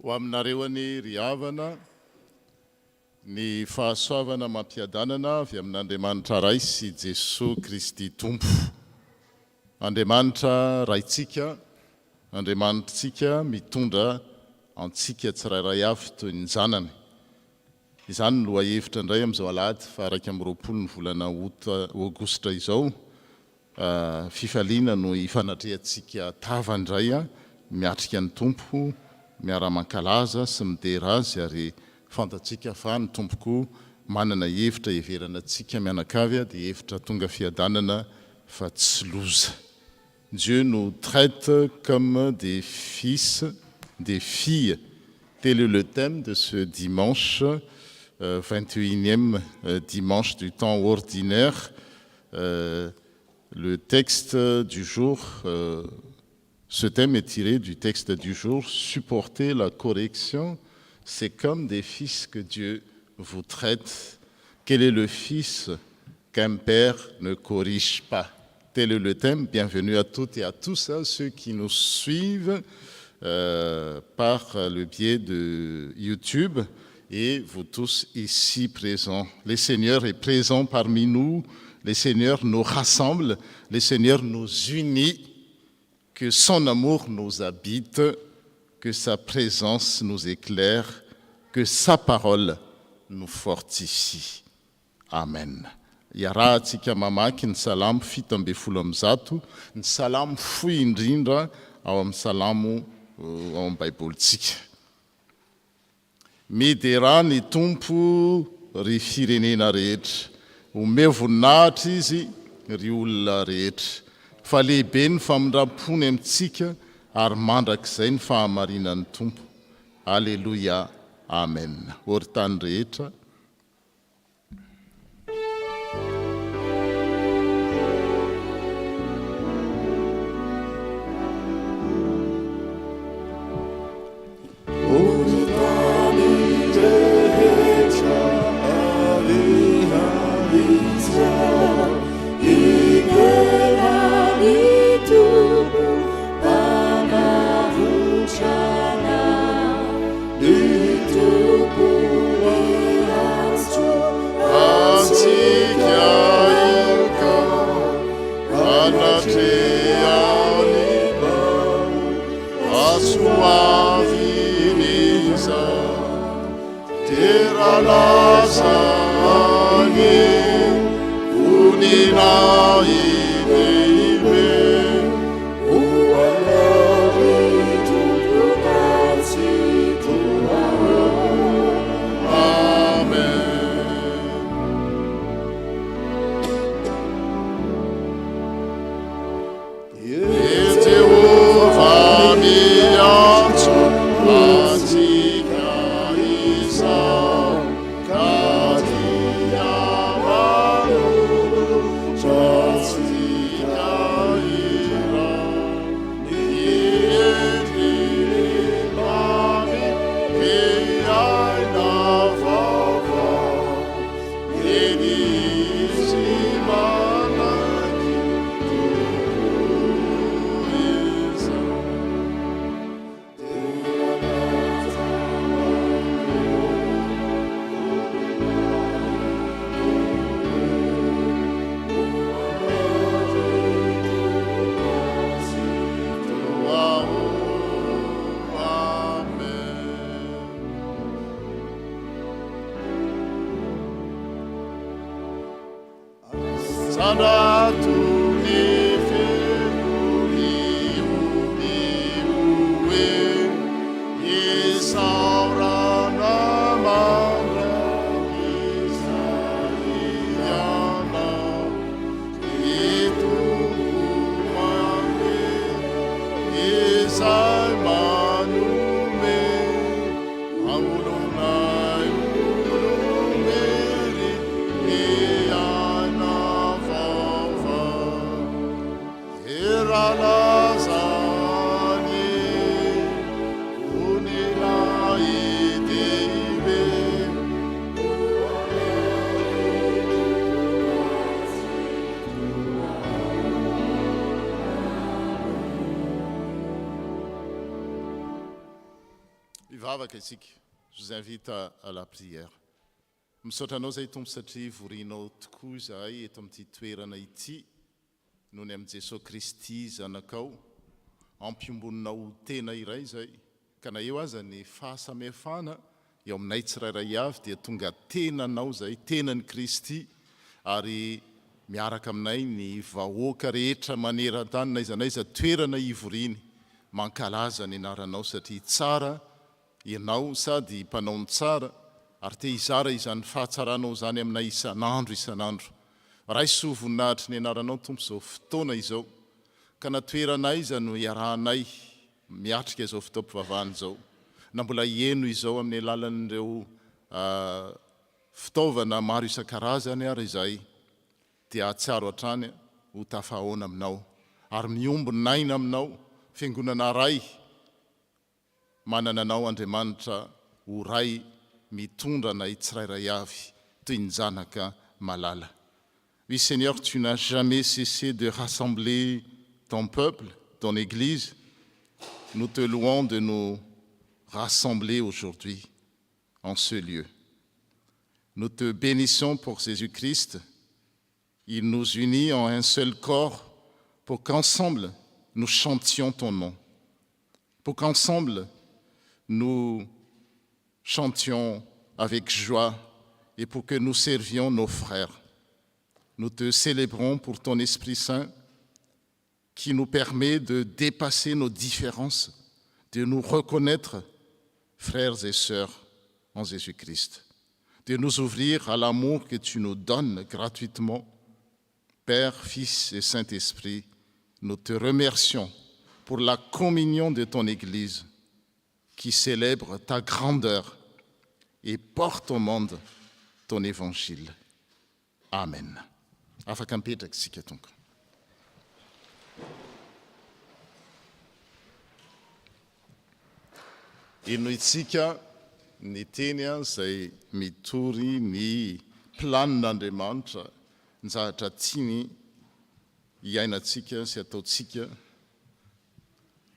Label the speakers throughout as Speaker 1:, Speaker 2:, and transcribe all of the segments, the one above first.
Speaker 1: Ho aminareo anie ry havana ny fahasoavana amam-piadanana avy amin'Andriamanitra Ray sy Jesoa Kristy Tompo. Andriamanitra Raintsika, Andriamanitritsika mitondra antsika tsirairay avy toy ny zanany. Izany no lohahevitra indray amin'izao alahady faha 21 ny volana août aogositra izao. Fifaliana no hifanatrehantsika tava indray miatrika ny Tompo, miara-mankalaza sy midera Azy ary fantatsika fa ny Tompo koa manana hevitra hiheverana antsika mianakavy dia hevitra tonga fiadanana fa tsy loza. Dieu nous traite comme des fils, des filles. Tel est le thème de ce dimanche, 21e dimanche du temps ordinaire. Le texte du jour, ce thème est tiré du texte du jour, Supporter la correction, c'est comme des fils que Dieu vous traite. Quel est le fils qu'un père ne corrige pas? Tel est le thème. Bienvenue à toutes et à tous, hein, ceux qui nous suivent par le biais de YouTube et vous tous ici présents. Le Seigneur est présent parmi nous, le Seigneur nous rassemble, le Seigneur nous unit, que son amour nous habite, que sa présence nous éclaire, que sa parole nous fortifie. Amen. Iarahantsika mamaky ny Salamo 117, ny Salamo fohy indrindra ao amin'ny Salamo ao amin'ny Baibolintsika. Miderà ny Tompo, ry firenena rehetra. Omeo voninahitra Izy, ry olona rehetra. Fa lehibe ny famindram-pony amintsika, ary mandrakizay ny fahamarinan'ny Tompo. Aleloia! Amen. Ô ry tany rehetra, Hivavaka isika. Je vous invite à la prière. Misaotra Anao izahay Tompo satria vorinao tokoa izahay eto amin'ity toerana ity noho ny amin'i Jesoa Kristy Zanakao. Ampiombononao ho tena iray izahay ka na eo aza ny fahasamihafana eo aminay tsirairay avy dia tonga tenanao izahay, tenan'i Kristy ary miaraka aminay ny vahoaka rehetra maneran-tany n'aiza n'aiza toerana ivoriany mankalaza ny anaranao satria tsara Ianao sady mpanao ny tsara ary te hizara izany fahatsaranao izany aminay isan'andro isan'andro. Raiso ho voninahitry ny anaranao Tompo izao fotoana izao ka na toerana aiza no iarahanay miatrika izao fotoam-pivavahana izao na mbola hieno izao amin'ny alalan'ireo fitaovana maro isan-karazany ary izahay dia hahatsiaro hatrany ho tafahaona aminao ary miombon'aina aminao Fiangonana Ray Manana anao Andriamanitra ho Ray mitondra anay tsirairay avy toy ny zanaka malala. Oui Seigneur tu n'as jamais cessé de rassembler ton peuple, ton Eglise, nous te louons de nous rassembler aujourd'hui en ce lieu. Nous te bénissons pour Jésus-Christ, il nous unit en un seul corps pour qu'ensemble nous chantions ton nom, pour qu'ensemble nous chantions avec joie et pour que nous servions nos frères. Nous te célébrons pour ton Esprit Saint qui nous permet de dépasser nos différences, de nous reconnaître frères et sœurs en Jésus-Christ, de nous ouvrir à l'amour que tu nous donnes gratuitement. Père, Fils et Saint-Esprit, nous te remercions pour la communion de ton Église qui célèbre ta grandeur et porte au monde ton évangile. Amen. Afaka mipetraka isika Tompo. Henointsika ny teny izay mitory ny planin'Andriamanitra, ny zavatra tiany hiainantsika sy hataontsika.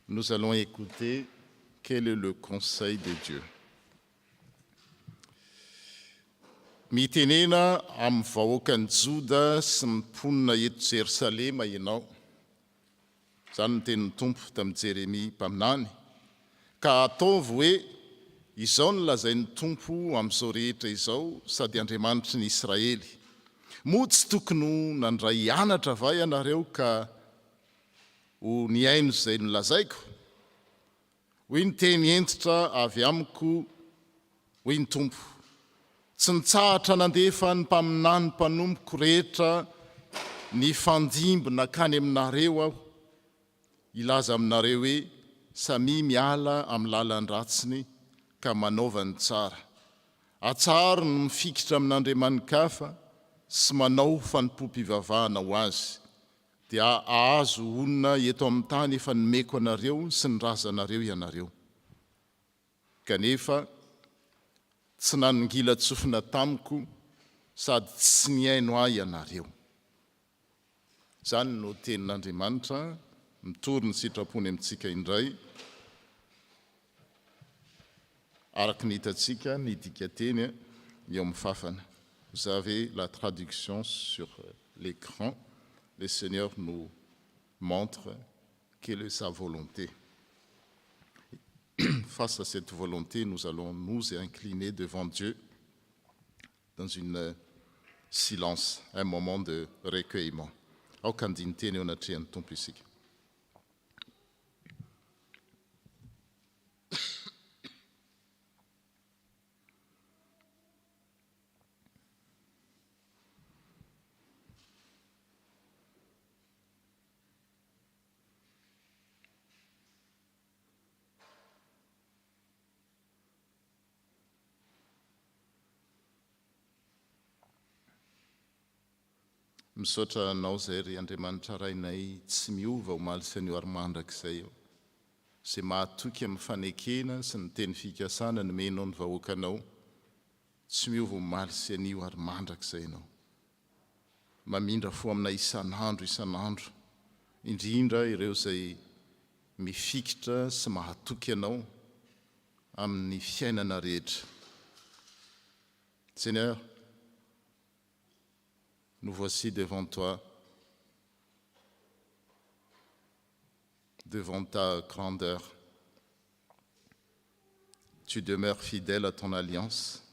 Speaker 1: Nous allons écouter quel est le conseil de Dieu. Mitenena amin'ny vahoakan'i Joda sy ny mponina eto Jerosalema ianao. Izany no tenin'ny Tompo tamin'i Jeremia mpaminany, Ka ataovy hoe, Izao no lazain'ny Tompo amin'izao rehetra izao sady Andriamanitry ny Israely, Moa tsy tokony ho nandray anatra va ianareo ka ho nihaino izay nolazaiko? Hoy ny teny hentitra avy amiko, hoy ny Tompo, Tsy nitsahatra nandefa ny mpaminany mpanompoko rehetra nifandimby nankany aminareo aho, hilaza aminareo hoe, Samia miala amin'ny lalan-dratsiny ka manaova ny tsara. Atsaharo ny mifikitra amin'andriamani-kafa sy manao fanompoam-pivavahana ho azy. Dia hahazo honina eto amin'ny tany efa nomeko anareo sy ny razanareo ianareo. Kanefa tsy nanongilan-tsofina tamiko sady tsy nihaino ahy ianareo. Izany no tenin'Andriamanitra mitory ny sitrapony amintsika indray, araka ny hitantsika ny dikanteny eo amin'ny fafana. Vous avez la traduction sur l'écran, le Seigneur nous montre quelle est sa volonté. Face à cette volonté, nous allons nous incliner devant Dieu dans une silence, un moment de recueillement. Aoka handini-teny eo anatrehan'ny Tompo isika. Misaotra Anao izay ry Andriamanitra Rainay tsy miova omaly sy anio ary mandrakizay eo. Izay mahatoky amin'ny fanekena sy ny teny fikasana nomenao ny vahoakanao, tsy miova omaly sy anio ary mandrakizay Ianao. Mamindra fo aminay isan'andro isan'andro, indrindra ireo izay mifikitra sy mahatoky Anao. amin'ny fiainana rehetra. Seigneur, nous voici devant toi, devant ta grandeur. Tu demeures fidèle à ton alliance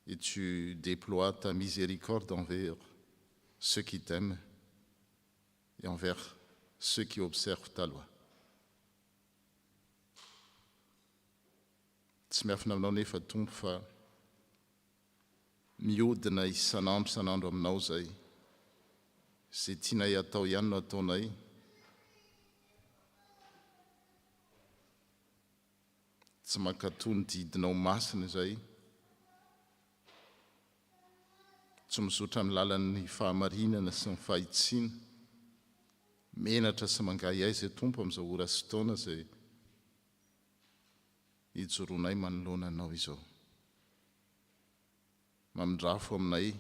Speaker 1: et tu déploies ta miséricorde envers ceux qui t'aiment et envers ceux qui observent ta loi. Tsy miafina aminao nefa Tompo fa mihodina isan'andro isan'andro aminao izay. Izay tianay atao ihany no ataonay. Tsy mankatò ny didinao masina izay. Tsy mizotra amin'ny lalan'ny fahamarinana sy ny fahitsiana. Menatra sy mangaihay izay Tompo amin'izao ora sy taona izay ijoroanay manoloana Anao izao. Mamindrafo aminay.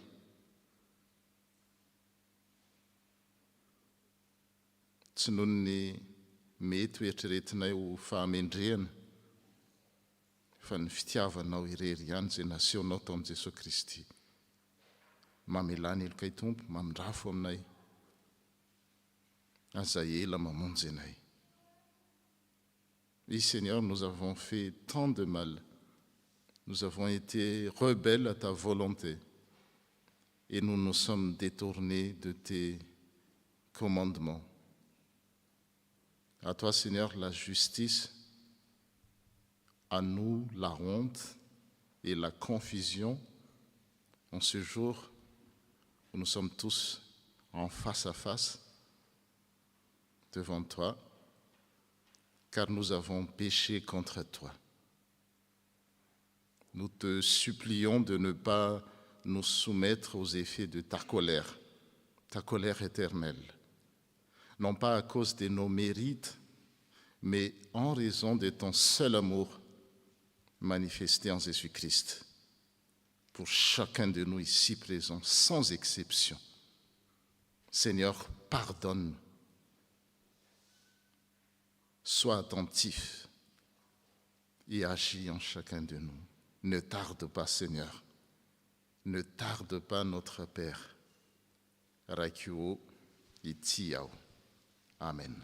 Speaker 1: Tsy noho ny mety ho eritreretinay ho fahamendrehana, fa ny fitiavanao irery ihany izay nasehonao tao amin'i Jesoa Kristy. Mamelà ny helokay Tompo, mamindrafo aminay. Aza ela mamonjy anay. Oui Seigneur, nous avons fait tant de mal. Nous avons été rebelles à ta volonté et nous nous sommes détournés de tes commandements. À toi Seigneur la justice, à nous la honte et la confusion en ce jour où nous sommes tous en face à face devant toi, car nous avons péché contre toi. Nous te supplions de ne pas nous soumettre aux effets de ta colère, ta colère éternelle, non pas à cause de nos mérites, mais en raison de ton seul amour manifesté en Jésus-Christ, pour chacun de nous ici présents, sans exception. Seigneur, pardonne. Sois attentif et agis en chacun de nous. Ne tarde pas, Seigneur. Ne tarde pas, notre Père. Raiko ô, ity aho. Amen.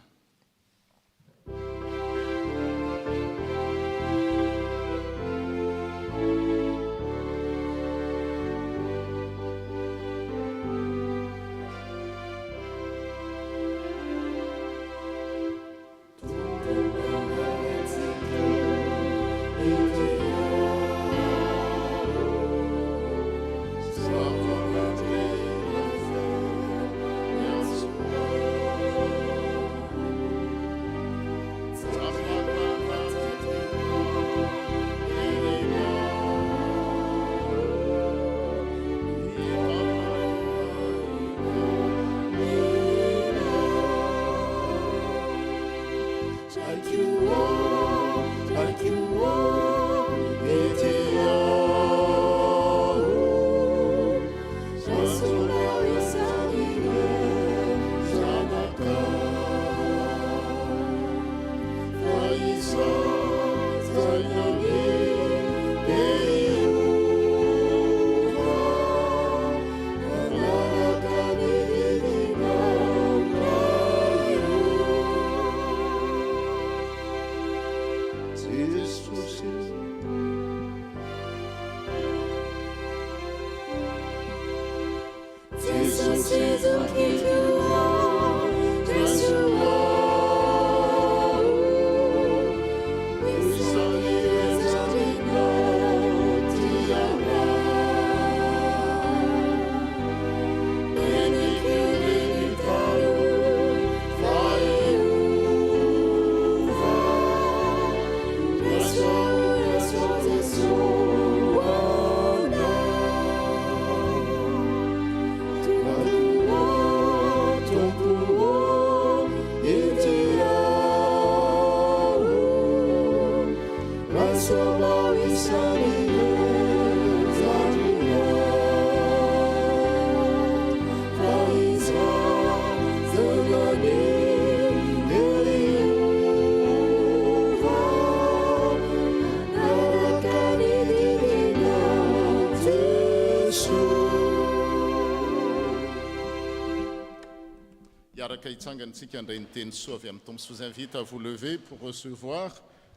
Speaker 1: Hiaraka hitsangana isika handray ny teny soa avy amin'ny Tompo. Je vous invite à vous lever pour recevoir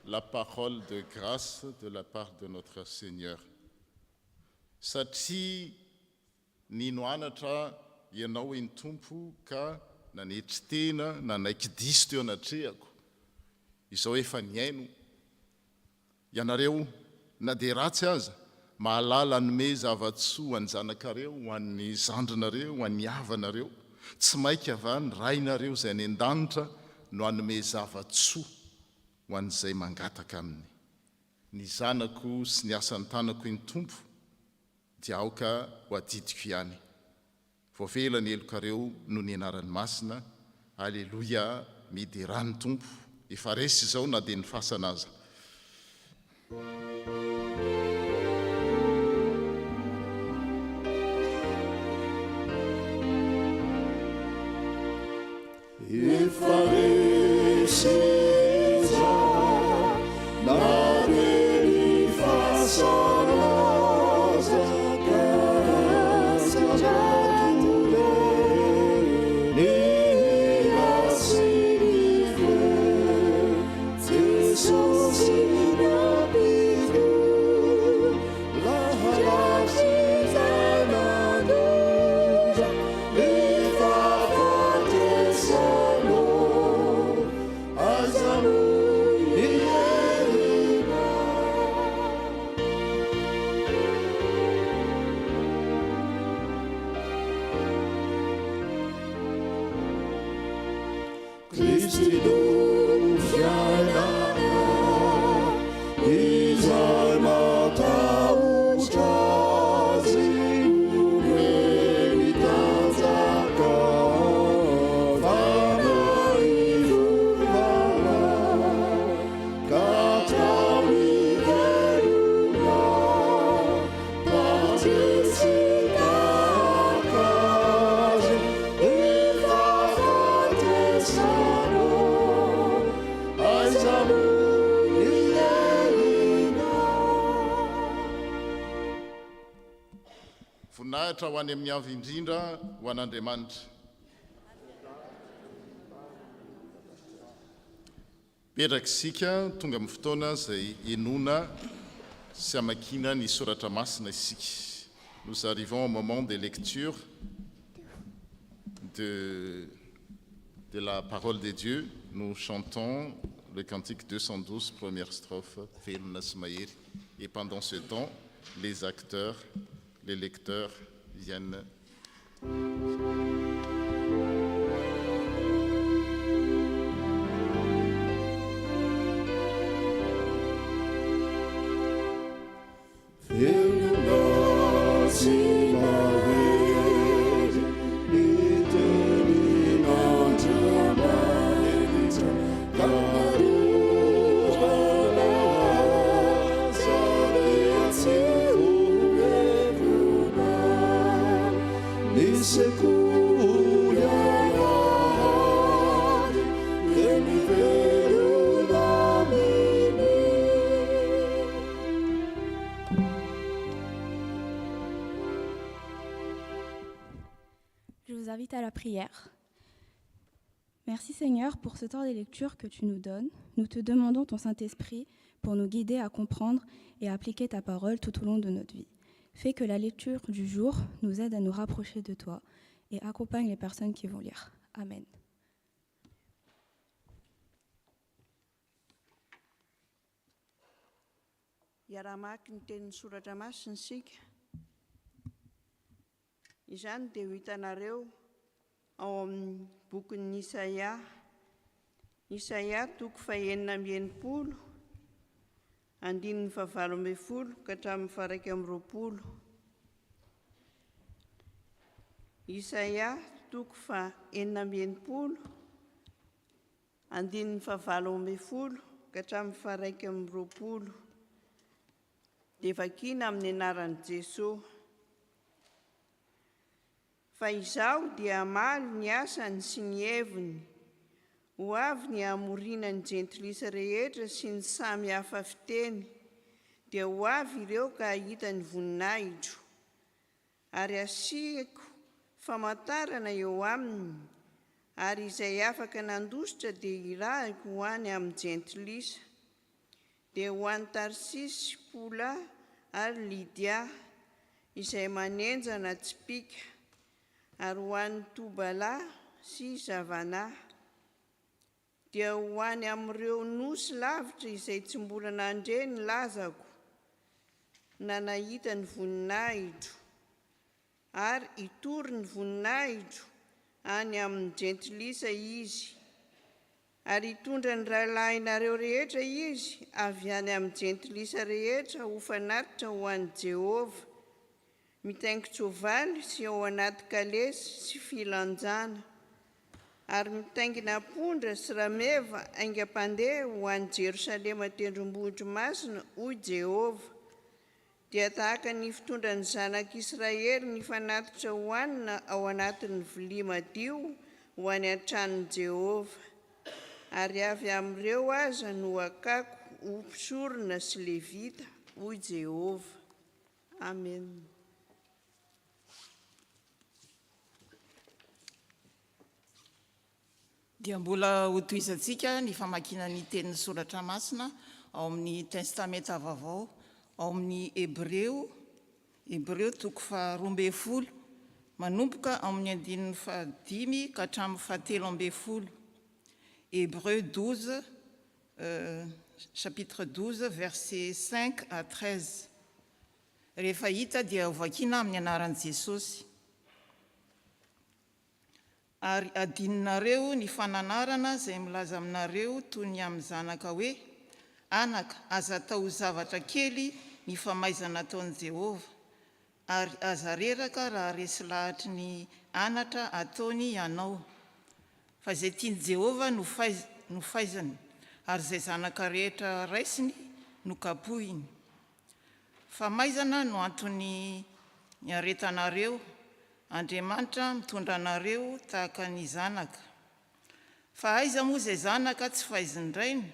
Speaker 1: la parole de grâce de la part de notre Seigneur. Satria nino anatra ianao hoy ny Tompo ka nanetry tena nanaiky diso teo anatrehako. Izao efa nihaino Ianareo, na dia ratsy aza, mahalala hanome zava-tsoa ho an'ny zanakareo, ho an'ny zandrinareo, ho an'ny havanareo. Tsy mainka va ny Rainareo izay any an-danitra no hanome zava-tsoa ho an'izay mangataka aminy? Ny zanako sy ny asan'ny tanako iny Tompo dia aoka ho adidiko ihany. Voavela ny helokareo noho ny anarany masina, Aleloia, miderà ny Tompo, efa resy izao na dia ny fasana aza.
Speaker 2: Efa resy izao na dia ny fasana aza ka tsy azo ny hira sy ny feo Jesosy nampino laharana nandoza ny fahafatesanao aiza no hierina. Kristy no fiainana, izay matahotra Azy omeny tanjaka, fanahy rovana, ka ataony velona, mpamonjy tahaka Azy, ny fahafatesana, aiza no hiherina?
Speaker 1: Voninahitra ho any amin'ny Avo Indrindra ho an'Andriamanitra. Mipetraka isika, tonga amin'ny fotoana izay henoana sy hamakiana ny Soratra Masina isika. Nous arrivons au moment des lectures de de la parole de Dieu. Nous chantons le cantique 212, première strophe, Velona sy mahery. Et pendant ce temps, les acteurs, les lecteurs viennent.
Speaker 2: Velona sy mahery ny tenin'Andriamanitra ka dorana aza dia tsy ho levona ny sekoly alahady dia mivelona aminy.
Speaker 3: Je vous invite à la prière. Merci Seigneur pour ce temps des lectures que tu nous donnes. Nous te demandons ton Saint-Esprit pour nous guider à comprendre et à appliquer ta parole tout au long de notre vie. Fais que la lecture du jour nous aide à nous rapprocher de toi et accompagne les personnes qui vont lire. Amen.
Speaker 4: Hiara-hamaky ny tenin'ny Soratra Masina isika. Izany dia ho hitanareo ao amin'ny bokin'i Isaia. Isaia toko fahenina amby 60, andininy fahavalo ambin'ny folo ka hatramin'ny faha 21. Isaia toko faha 66, andininy fahavalo ambin'ny folo ka hatramin'ny faha 21 dia vakiana amin'ny anaran'i Jesoa. Fa izaho dia hamaly ny asany sy ny heviny. Ho avy ny hamoriana ny jentilisa rehetra sy ny samy hafa fiteny, dia ho avy ireo ka hahita ny voninahitro. Ary hasiako famantarana eo aminy. Ary izay afaka nandositra dia hirahiko ho any amin'ny jentilisa, dia ho any Tarsisy sy Pola ary Lydia, izay manenjana tsipìka, ary ho any Tobala sy Javana. Dia ho any amin'ireo nosy lavitra izay tsy mbola nandre ny lazako na nahita ny voninahitro, ary hitory ny voninahitro any amin'ny jentilisa izy, ary hitondra ny rahalahinareo rehetra izy avy any amin'ny jentilisa rehetra ho fanatitra ho an'i Jehovah, mitaingin-tsoavaly sy ao anaty kalesy sy filanjana, ary mitaingina ampondra sy rameva haingam-pandeha ho any Jerosalema tendrombohitro masina, hoy Jehovah. Dia tahaka ny fitondran'ny zanak'Israely ny fanatitra hohanina ao anatin'ny vilia madio ho any an-tranon'i Jehovah. Ary avy amin'ireo aza no hakako ho mpisorona sy Levita, hoy Jehovah. Amena.
Speaker 5: Dia mbola hotohizantsika ny famakiana ny tenin'ny Soratra Masina ao amin'ny Testamenta Vaovao, ao amin'ny Hebreo, Hebreo toko faharoa ambin'ny folo, manomboka ao amin'ny andininy fahadimy ka hatramin'ny fahatelo ambin'ny folo. Hébreux 12, chapitre 12, versets 5 à 13. Rehefa hita dia hovakiana amin'ny anaran'i Jesosy. Ary adinonareo ny fananarana izay milaza aminareo toy ny amin'ny zanaka hoe, Anaka, aza atao ho zavatra kely ny famaizana ataon'i Jehovah, ary aza reraka raha resy lahatry ny anatra ataony ianao. Fa izay tian'i Jehovah no no faiziny, ary izay zanaka rehetra raisiny no kapohiny. Famaizana no antony niaretanareo, Andriamanitra mitondra anareo tahaka ny zanaka. Fa aiza moa izay zanaka tsy faizin-drainy?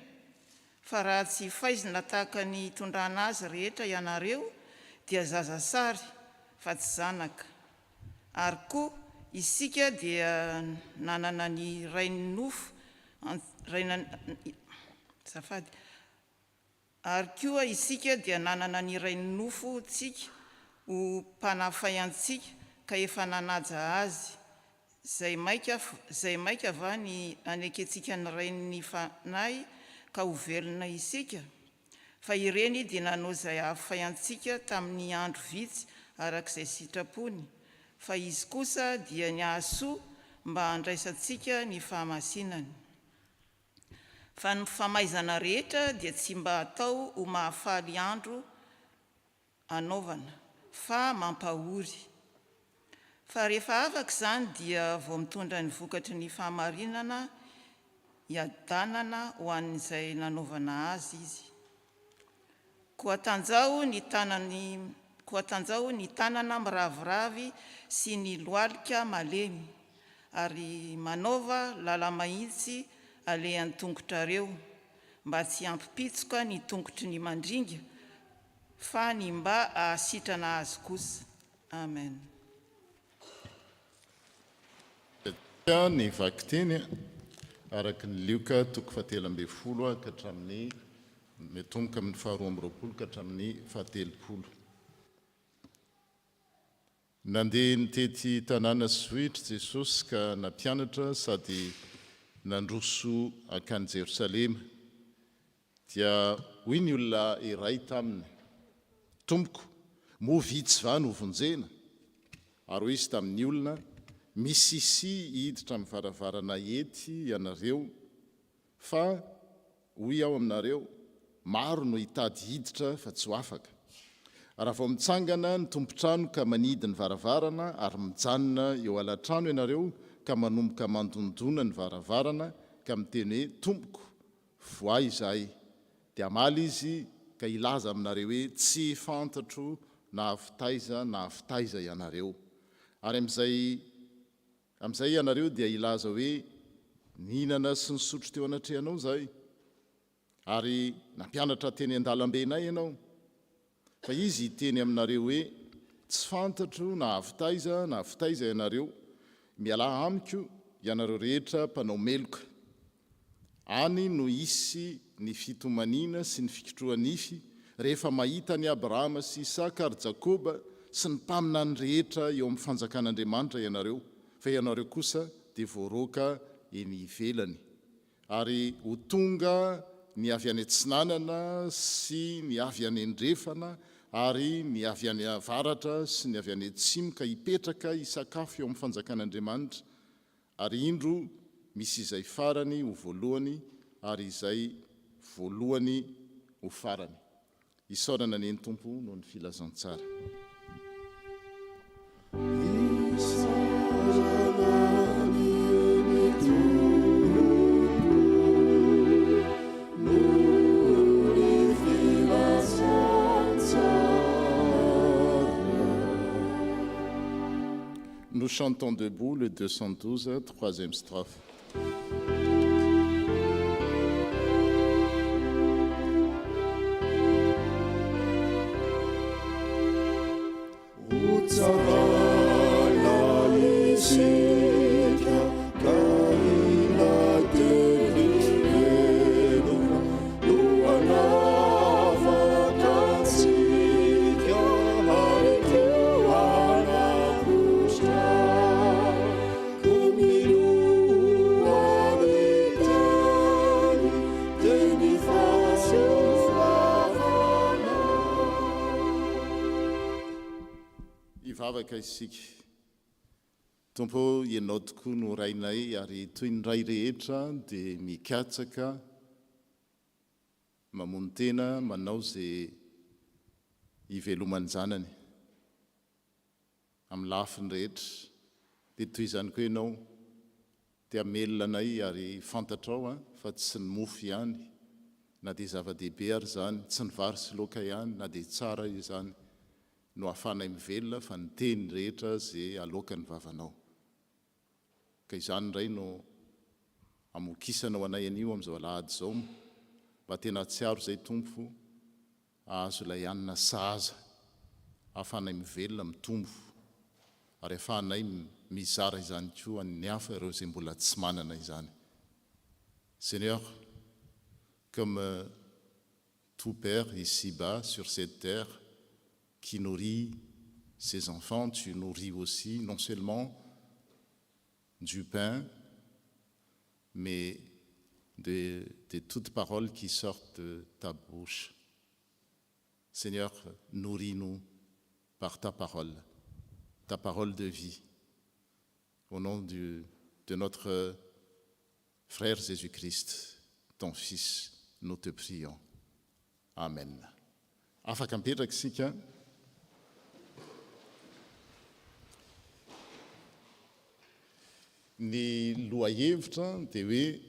Speaker 5: Fa raha tsy faizina tahaka ny itondrana azy rehetra ianareo dia zaza sary fa tsy zanaka. Ary koa isika dia nanana ny rain'ny nofo, raina, azafady, Ary koa isika dia nanana ny Rain'ny nofo ntsika ho mpanafay antsika ka efa nanaja Azy, izay maika izay maika va ny hanekentsika ny Rain'ny fanahy ka ho velona isika? Fa ireny dia nanao izay hahafay antsika tamin'ny andro vitsy araka izay sitrapony, fa Izy kosa dia ny hahasoa mba handraisantsika ny fahamasinany. Fa ny famaizana rehetra dia tsy mba atao ho mahafaly andro anaovana, fa mampahory. Fa rehefa afaka izany dia vao mitondra ny vokatry ny fahamarinana hiadanana ho an'izay nanaovana azy izy. Koa tanjaho ny tanany Koa tanjaho ny tanana miraviravy sy ny lohalika malemy, ary manaova lala-mahitsy alehan'ny tongotrareo, mba tsy hampipitsoka ny tongotry ny mandringa, fa ny mba hahasitrana azy kosa. Amen.
Speaker 1: Ny vakiteny araka ny Lioka toko fahatelo ambin'ny folo ka hatramin'ny miatomboka amin'ny faharoa amby roapolo ka hatramin'ny fahatelopolo. Nandeha nitety tanàna sy vohitra Jesosy ka nampianatra sady nandroso hankany Jerosalema. Dia hoy ny olona iray taminy, Tompoko, moa vitsy va no vonjena? Ary hoy izy tamin'ny olona, Misisia hiditra amin'ny varavarana ety ianareo, fa, hoy aho aminareo, maro no hitady hiditra fa tsy ho afaka. Raha vao mitsangana ny tompon-trano ka manidy ny varavarana ary mijanona eo alatrano ianareo ka manomboka mandondona ny varavarana ka miteny hoe, Tompoko, Voay izahay. Dia hamaly izy ka hilaza aminareo hoe, Tsy fantatro na avy taiza na avy taiza ianareo. Ary amin'izay amin'izay ianareo dia hilaza hoe, Nihinana sy nisotro teo anatrehanao izahay, ary nampianatra teny an-dalambenay ianao. Fa izy hiteny aminareo hoe, Tsy fantatro na avy taiza na avy taiza ianareo. Mialà amiko, ianareo rehetra mpanao meloka. Any no hisy ny fitomaniana sy ny fikitroha-nify rehefa mahita an'i Abrahama sy Isaka ary Jakoba sy ny mpaminany rehetra eo amin'ny fanjakan'Andriamanitra ianareo, fa ianareo kosa dia voaroaka eny ivelany. Ary ho tonga ny avy any atsinanana sy ny avy any andrefana ary ny avy any avaratra sy ny avy any atsimo ka hipetraka hisakafo eo amin'ny fanjakan'Andriamanitra. Ary indro misy izay farany ho voalohany ary izay voalohany ho farany. Isaorana anie ny Tompo noho ny filazantsara.
Speaker 2: Isaorana anie ny Tompo noho ny filazantsara.
Speaker 1: Nous chantons debout le 212, troisième strophe.
Speaker 2: Ho tsaraina isika ka ilay teny velona no hanavaka antsika ary koa hanakotra. Koa minoa ny teny, teny fahasoavana.
Speaker 1: Hivavaka isika. Tompo ô, Ianao tokoa no Rainay ary toy ny ray rehetra dia mikatsaka, mamono tena, manao izay hiveloman'ny zanany amin'ny lafiny rehetra. Dia toy izany koa Ianao, te hamelona anay ary fantatrao fa tsy ny mofo ihany na dia zava-dehibe ary izany, tsy ny vary sy laoka ihany na dia tsara izany, no ahafahanay mivelona fa ny teny rehetra ze aloaka ny vavanao. Ka izany indray no amokisanao anay anio amin'izao alahady izao mba tena hahatsiaro izay Tompo hahazo ilay hanina sahaza ahafahanay mivelona mitombo ary ahafahanay mizara izany koa an'ny hafa ireo izay mbola tsy manana izany. Seigneur, comme tout père ici-bas sur cette terre qui nourrit ses enfants, tu nourris aussi non seulement du pain, mais de, de toutes paroles qui sortent de ta bouche. Seigneur, nourris-nous par ta parole, ta parole de vie. Au nom du, de notre frère Jésus-Christ, ton Fils, nous te prions. Amen. Afaka mipetraka isika. Ny lohahevitra dia hoe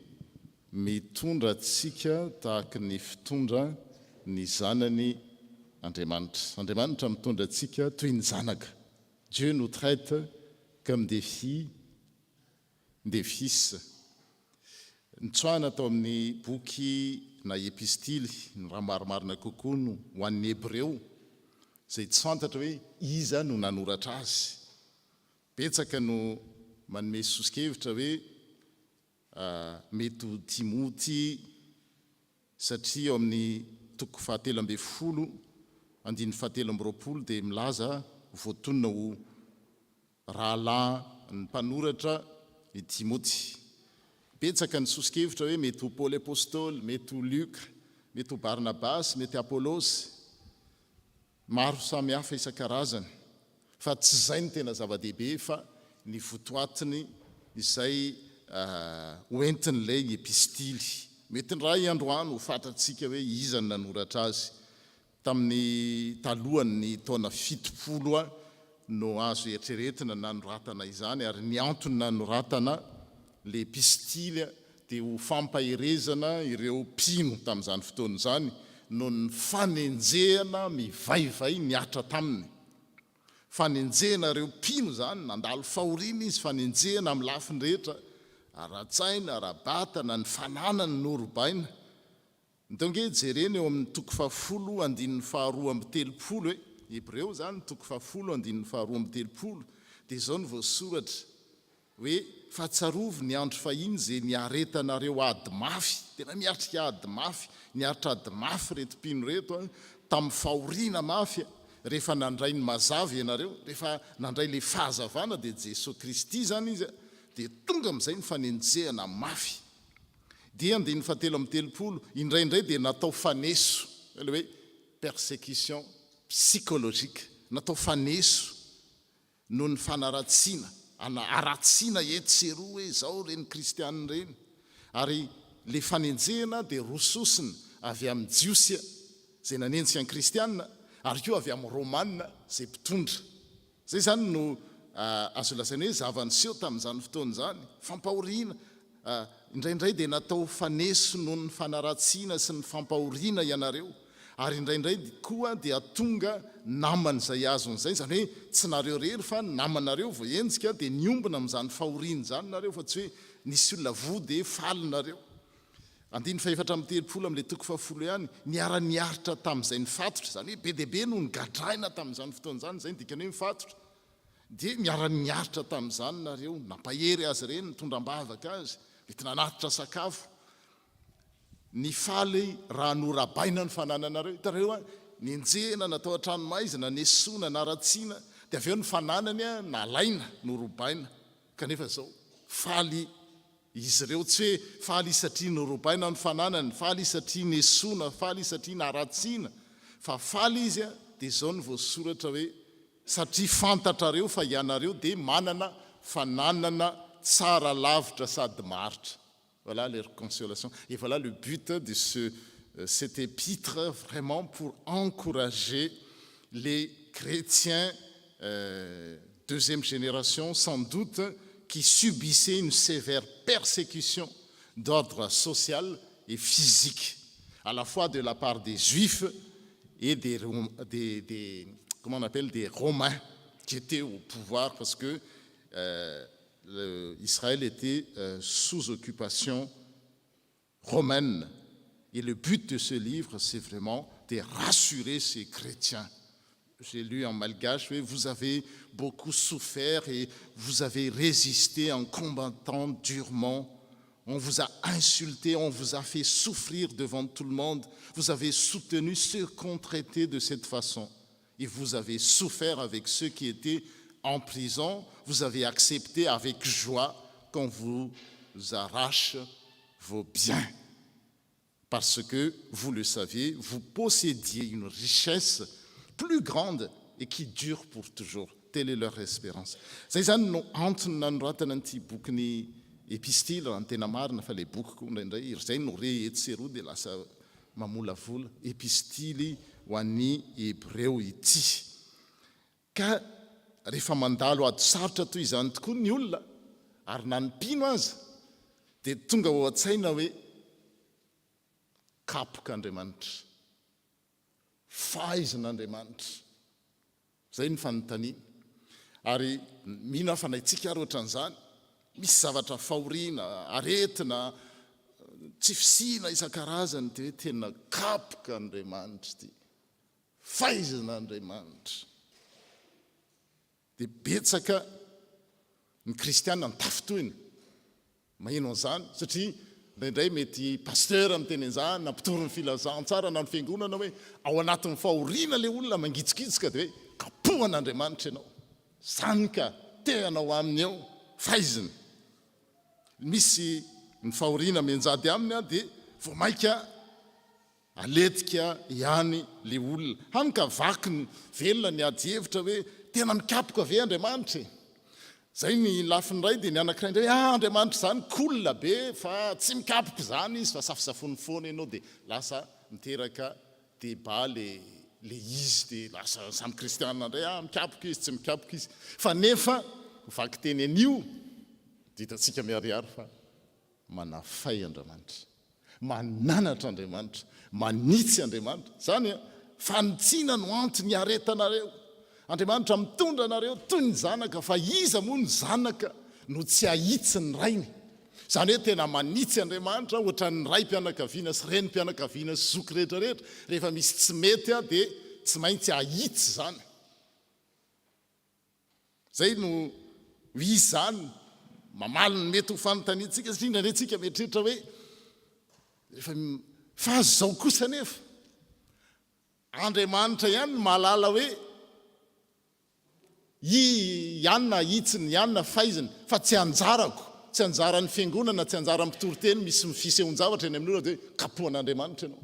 Speaker 1: mitondra antsika tahaky ny fitondra ny zanany Andriamanitra. Andriamanitra mitondra antsika toy ny zanaka. Dieu nous traite comme des filles des fils. Nitsoahina tao amin'ny boky na epistily, ny raha marimarina kokoa no ho an'ny Hebreo, izay tsy fantatra hoe iza no nanoratra azy. Betsaka no manome soso-kevitra hoe mety ho Timoty, satria ao amin'ny toko fahatelo ambinifolo, andininy fahatelo amby roapolo dia milaza voatonona ho Rahalahin'ny mpanoratra i Timoty. Betsaka ny soso-kevitra hoe mety ho Paoly Apostoly, mety ho Lioka, mety ho Barnabasy, mety Apolosy. Maro samihafa isan-karazany. Fa tsy izay no tena zava-dehibe fa ny votoatiny izay hoentin'ilay epistily. Mety indray androany ho fantatsika hoe iza no nanoratra azy. Tamin'ny talohan'ny taona 70 no azo eritreretina nanoratana izany ary ny antony nanoratana ilay epistily dia ho fampaherezana ireo mpino tamin'izany fotoana izany noho ny fanenjehana mivaivay nihatra taminy. Fanenjehana ireo mpino izany, nandalo fahoriana izy, fanenjehana amin'ny lafiny rehetra, ara-tsaina, ara-batana, ny fananany norobaina. Ndao nge jerena eo amin'ny toko fahafolo andininy faharoa amby telopolo e! Hebreo izany, toko fahafolo andininy faharoa amby telopolo, dia izao no voasoratra. Hoe, Fa tsarovy ny andro fahiny izay niaretanareo ady mafy, tena miatrika ady mafy, niaritra ady mafy ireto mpino ireto an, tamin'ny fahoriana mafy, rehefa nandray ny mazava ianareo, rehefa nandray ilay fahazavana dia Jesoa Kristy izany izy an, dia tonga amin'izay ny fanenjehana mafy. Dia andininy fahatelo amby telopolo, indraindray dia natao faneso, ilay hoe persécution psychologique, natao faneso noho ny fanaratsiana, ana haratsiana etsy sy eroa hoe izao ireny kristiana ireny, ary ilay fanenjehana dia roa sosona, avy amin'ny Jiosy izay nanenjika ny kristiana, ary koa avy amin'ny Romana izay mpitondra. Izay izany no azo lazaina hoe zava-niseho tamin'izany fotoana izany, fampahoriana, Indraindray dia natao ho faneso noho ny fanaratsiana sy ny fampahoriana ianareo, ary indraindray koa dia tonga naman'izay azon'izay, izany hoe tsy nareo irery fa ny namanareo voaenjika dia niombona amin'izany fahoriana izany nareo fa tsy hoe nisy olona voa dia faly nareo. Andininy fahefatra amby telopolo amin'ilay toko fahafolo ihany, niara-niaritra tamin'izay nifatotra, izany hoe be dia be no nogadraina tamin'izany fotoana izany, izay no dikany hoe mifatotra. Dia niara-niaritra tamin'izany nareo, nampahery azy ireny, nitondra am-bavaka azy, mety nanatitra sakafo. Nifaly raha norabaina ny fanananareo. Hitanareo an, nenjehina, natao an-tranomaizina, nesoina, naratsiana, dia avy eo ny fananany nalaina, norobaina. Kanefa izao, faly izy ireo. Tsy hoe faly izy satria norobaina ny fananany, faly izy satria nesoina, faly izy satria naratsiana, fa faly izy, dia izao no voasoratra hoe, Satria fantatrareo fa ianareo dia manana fananana tsara lavitra sady maharitra. Voilà leur consolation. Et voilà le but de ce cet épître vraiment pour encourager les chrétiens deuxième génération sans doute qui subissaient une sévère persécution d'ordre social et physique à la fois de la part des juifs et des, des, des comment on appelle, des Romains qui étaient au pouvoir parce que euh, Israël était euh, sous occupation romaine. Et le but de ce livre, c'est vraiment de rassurer ces chrétiens. J'ai lu en malgache, vous avez beaucoup souffert et vous avez résisté en combattant durement. On vous a insulté, on vous a fait souffrir devant tout le monde. Vous avez soutenu ceux qu'on traitait de cette façon. Et vous avez souffert avec ceux qui étaient en prison. Vous avez accepté avec joie qu'on vous arrache vos biens. Parce que, vous le saviez, vous possédiez une richesse plus grande et qui dure pour toujours. Telle est leur espérance. Zay zany no antony nanoratana an'ity bokyny epistily raha ny tena marina fa le boky koa indraindray zay no re etsy sy eroa dia lasa mamolavola epistily ho an'ny Hebreo ity. Ka rehefa mandalo ady sarotra toy izany tokoa ny olona ary na ny mpino aza dia tonga ao an-tsaina hoe kapoka Andriamanitra, faizin'Andriamanitra. Izay ny fanontaniana. Ary mino aho fa na itsika ary ohatran'izany, misy zavatra fahoriana, aretina, tsy fisiana isan-karazany dia hoe tena kapoka Andriamanitra ity. Faizin'Andriamanitra. Dia betsaka ny kristiana nitafintohina maheno an'izany satria indraindray mety pasteur miteny an'izany na mpitory ny filazantsara na ny fiangonana hoe ao anatin'ny fahoriana ilay olona mangitsokitsoka dia hoe kapohan'Andriamanitra ianao. Izany ka te hanao aminy eo, faiziny. Misy ny fahoriana mianjady aminy dia vao mainka Aletika ihany le olona. Hany ka vaky ny velona ny ady hevitra hoe tena mikapoka ve Andriamanitra e? Zay ny lafiny iray dia ny anakiray indray hoe ah Andriamanitra izany cool be fa tsy mikapoka izany izy fa safosafony foana ianao dia lasa miteraka débat le le izy dia lasa samy kristianina indray ah mikapoka izy tsy mikapoka izy fa nefa vakiteny anio dia hitantsika miharihary fa Manafay Andriamanitra. Mananatra Andriamanitra. Manitsy Andriamanitra. Izany an! Fanitsiana no antony iaretanareo. Andriamanitra mitondra anareo toy ny zanaka, fa iza moa ny zanaka no tsy hahitsy ny rainy? Izany hoe tena manitsy Andriamanitra ohatran'ny raim-pianakaviana sy renim-pianakaviana sy zoky rehetra rehetra, rehefa misy tsy mety dia tsy maintsy ahitsy izany. Zay no izy zany. Mamaly ny mety ho fanontaniantsika satria indraindray tsika mieritreritra hoe rehefa fa izao kosa anefa Andriamanitra ihany no mahalala hoe i ianona ahitsiny, ianona faiziny, fa tsy anjarako, tsy anjaran'ny fiangonana, tsy anjaran'ny mpitoriteny misy fisehon-javatra eny amin'ny olona dia hoe kapohan'Andriamanitra ianao.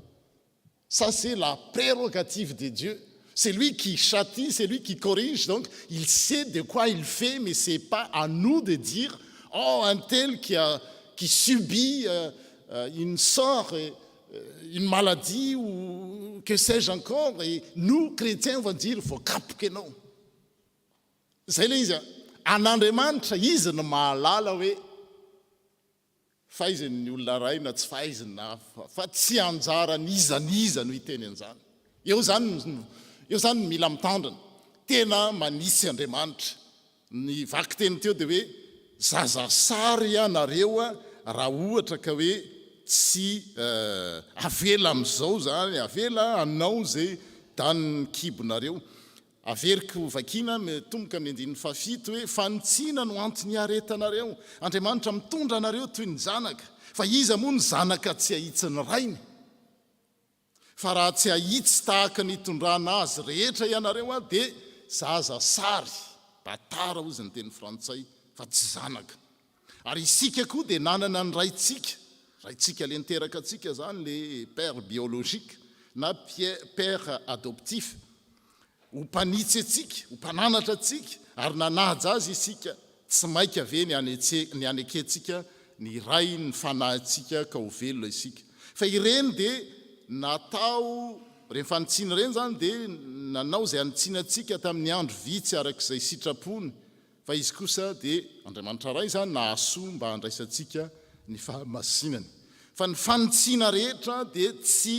Speaker 1: Ça c'est la prérogative de Dieu. C'est lui qui châtie, c'est lui qui corrige, donc il sait de quoi il fait, mais c'est pas à nous de dire oh un tel qui a qui subit euh, euh, une sort et euh, une maladie ou que sais-je encore et nous chrétiens on va dire voakapoka ianao. Zay le izy an'Andriamanitra izy no mahalala hoe faiziny ny olona ray na tsy faiziny na fa tsy anjaran'iza n'iza no hiteny an'izany. Eo zany eo zany no mila mitandrina. Tena manisy Andriamanitra. Ny vakiteny teo dia hoe zaza sary ianareo raha ohatra ka hoe tsy avela amin'izao zany, avela hanao izay danin'ny kibonareo. Averiko vakiana mitomboka amin'ny andininy fahafito hoe, Fanitsiana no antony iaretanareo. Andriamanitra mitondra anareo toy ny zanaka. Fa iza moa no zanaka tsy ahitsin'ny rainy? Fa raha tsy ahitsy tahaka ny itondrana azy rehetra ianareo dia zaza sary, bâtard hozy ny teny frantsay, fa tsy zanaka. Ary isika koa dia nanana ny raintsika, raintsika le niteraka antsika izany, le père biologique na père adoptif, ho mpanitsy antsika, ho mpananatra antsika, ary nanaja azy isika, tsy maika ve ny ny hanekentsika ny Ray ny fanahintsika ka ho velona isika? Fa ireny dia natao, ireny fanitsiana ireny izany dia nanao izay hanitsiana antsika tamin'ny andro vitsy araka izay sitrapony, Fa Izy kosa dia, Andriamanitra Ray izany, nahasoa mba handraisantsika ny fahamasinany. Fa ny fanitsiana rehetra dia tsy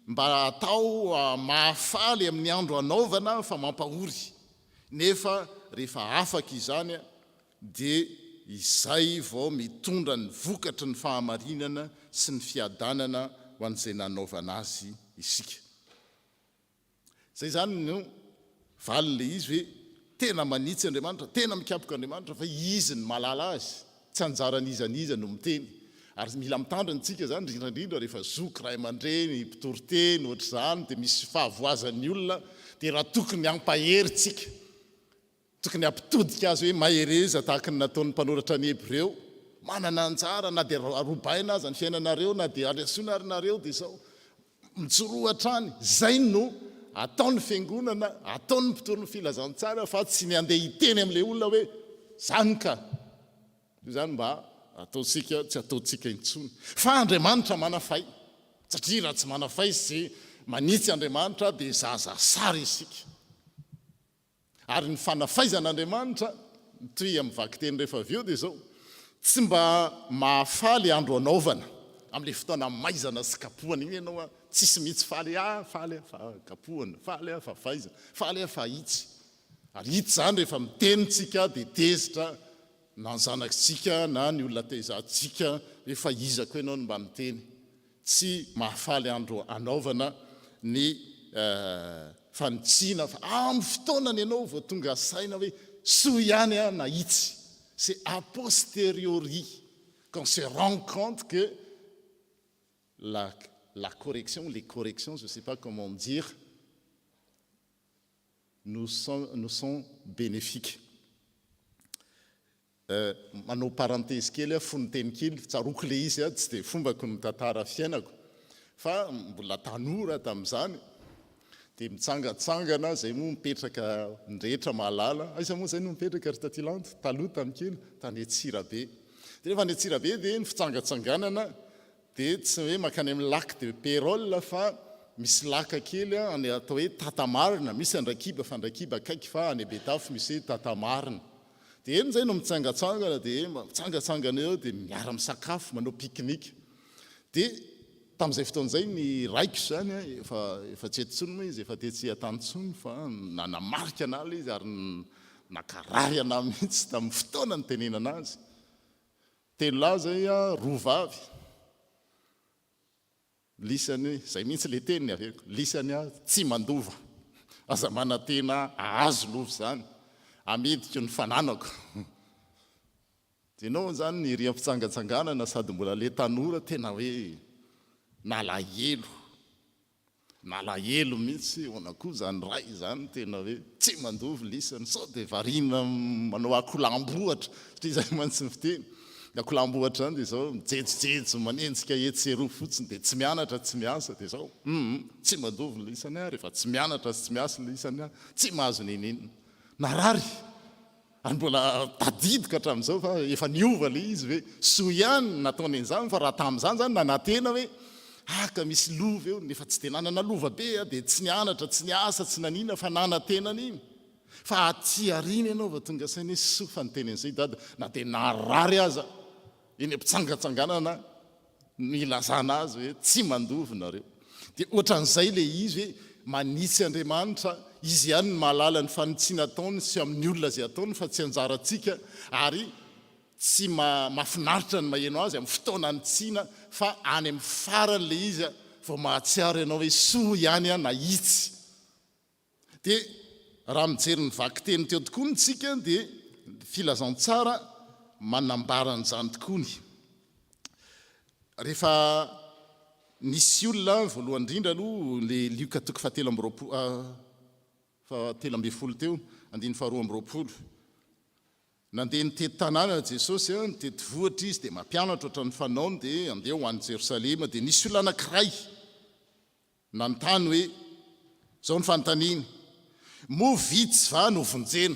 Speaker 1: mba atao mahafaly amin'ny andro anaovana fa mampahory. Nefa rehefa afaka izany dia izay vao mitondra ny vokatry ny fahamarinana sy ny fiadanana ho an'izay nanaovana azy isika. Zay zany no valiny le izy hoe tena manitsy Andriamanitra, tena mikapoka Andriamanitra fa izy no mahalala azy, tsy anjaran'iza n'iza no miteny. Ary mila mitandrina tsika zany indrindra indrindra rehefa zoky, ray aman-dreny, mpitory teny ohatr'izany dia misy fahavoazan'ny olona dia raha tokony hampahery tsika. Tokony hampitodika azy hoe mahereza tahaka ny nataon'ny mpanoratra ny Hebreo. Manana anjara na dia robaina aza ny fiainanareo na dia aresoina ary nareo dia izao. Mijoroa hatrany. Izay no ataon'ny fiangonana, ataon'ny mpitory ny filazantsara fa tsy ny handeha hiteny amin'ilay olona hoe zany ka. Io izany mba ataontsika tsy ataontsika intsony. Fa Andriamanitra manafay. Satria raha tsy manafay sy manitsy Andriamanitra dia zaza sary isika. Ary ny fanafaizan'Andriamanitra, mitohy amin'ny vakiteny rehefa avy eo dia izao, tsy mba mahafaly andro anaovana, amin'ilay fotoana maizana sy kapohana iny ianao an, tsisy mihitsy faly ah, faly aho fa kapohana, faly aho fa faizana, faly aho fa ahitsy. Ary hita izany rehefa miteny tsika dia tezitra na ny zanakitsika na ny olona tezantsika hoe fa iza koa ianao no mba miteny. Tsy mahafaly andro anaovana ny fanitsiana fa amin'ny fotoanany ianao vao tonga saina hoe soa ihany aho nahitsy. C'est a posteriori qu'on se rend compte que la la correction, les corrections, je sais pas comment dire, nous sont nous sont bénéfiques. Manao parenthèse kely aho fony teny kely, tsaroako ilay izy a, tsy dia fombako ny mitantara fiainako fa mbola tanora tamin'izany dia mitsangatsangana izay moa mipetraka ny rehetra mahalala, aiza moa izay no mipetraka ry Taty Lanto? Taloha tamin'ny kely, tany Antsirabe. Dia rehefa any Antsirabe dia ny fitsangatsanganana Dia tsy hoe mankany amin'ny lac de Peyrol fa misy lac kely any atao hoe Tatamarina, misy Andraikiba fa Andraikiba akaiky fa any Betafo misy hoe Tatamarina. Dia eny izay no mitsangatsangana dia mitsangatsangana eo dia miara-misakafo manao pique-nique. Dia tamin'izay fotoana izay ny raiko izany efa efa tsy eto intsony moa izy, efa tetsy Antanitsony fa nanamarika an'ahy ilay izy ary nankarary an'ahy mihitsy tamin'ny fotoana nitenenana azy. Telo lahy zay a, roa vavy. Lisany, zay mihitsy le teniny averiko, lisany a tsy mandova. Aza manantena ahazo lova izany. Amidiko ny fananako. Dia ianao izany ery am-pitsangatsanganana sady mbola le tanora tena hoe nalahelo. Nalahelo mihitsy ahoana koa izany ray izany tena hoe tsy mandovy lisany sao dia variana manao akolambohatra satria izay mantsy ny fiteny. Ny akolambohatra izany dia izao mijejojejo manenjika etsy sy eroa fotsiny dia tsy mianatra tsy miasa dia izao hum tsy mandovy lisany aho rehefa tsy mianatra sy tsy miasa lisany aho tsy mahazo n'inon'inona. Narary! Ary mbola tadidiko hatramin'izao fa efa niova ilay izy hoe soa ihany ny nataony an'izany fa raha tamin'izany izany nanantena hoe ah ka misy lova eo nefa tsy dia nanana lova be aho dia tsy nianatra, tsy niasa, tsy nanina fa nanantena an'iny. Fa aty aoriana ianao vao tonga saina hoe soa fa niteny an'izay i Dada na dia narary aza eny am-pitsangatsanganana no ilazana azy hoe tsy mandovy nareo. Dia ohatran'izay ilay izy hoe manitsy Andriamanitra, Izy ihany no mahalala ny fanitsiana ataony sy amin'ny olona izay ataony fa tsy anjarantsika ary tsy mahafinaritra ny maheno azy amin'ny fotoana anitsiana fa any amin'ny farany ilay izy vao mahatsiaro ianao hoe soa ihany aho nahitsy. Dia raha mijery ny vakiteny teo tokoa ny tsika dia filazantsara manambara an'izany tokoa ny. Rehefa nisy olona voalohany indrindra aloha le Lioka toko fahatelo amby roapolo fahatelo ambin'ny folo teo andininy faharoa amby roapolo. Nandeha nitety tanàna Jesosy, nitety vohitra izy dia mampianatra ohatran'ny fanaony dia andeha ho any Jerosalema dia nisy olona anankiray Nanontany hoe, Izao ny fanontaniany, Moa vitsy va no vonjena?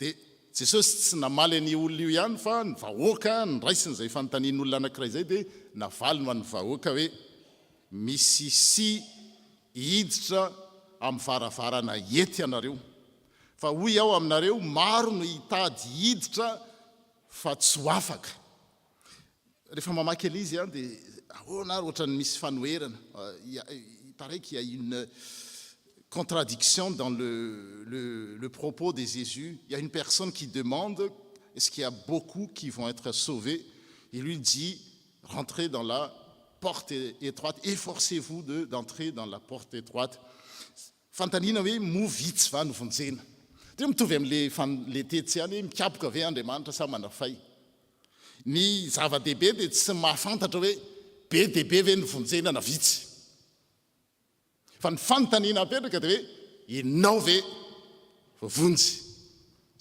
Speaker 1: Dia Jesosy tsy namaly an'io olona io ihany fa ny vahoaka noraisiny izay fanontanian'olona anankiray izay dia navaliny ho an'ny vahoaka hoe, Misisia hiditra amin'ny varavarana ety ianareo. Fa hoy aho aminareo, maro no hitady hiditra fa tsy ho afaka. Rehefa mamaky an'ilay izy dia ahoana ary ohatran'ny misy fanoherana. Il paraît qu'il y a une contradiction dans le, le, le propos de Jésus. Il y a une personne qui demande est-ce qu'il y a beaucoup qui vont être sauvés Et lui dit rentrez dans la porte étroite, efforcez-vous d'entrer dans la porte étroite. Fanontaniana hoe moa vitsy va no vonjena? Dia mitovy amin'ilay le tetsy ihany hoe mikapoka ve Andriamanitra sa manafay? Ny zava-dehibe dia tsy mahafantatra hoe be dia be ve ny vonjena na vitsy. Fa ny fanontaniana apetraka dia hoe ianao ve voavonjy?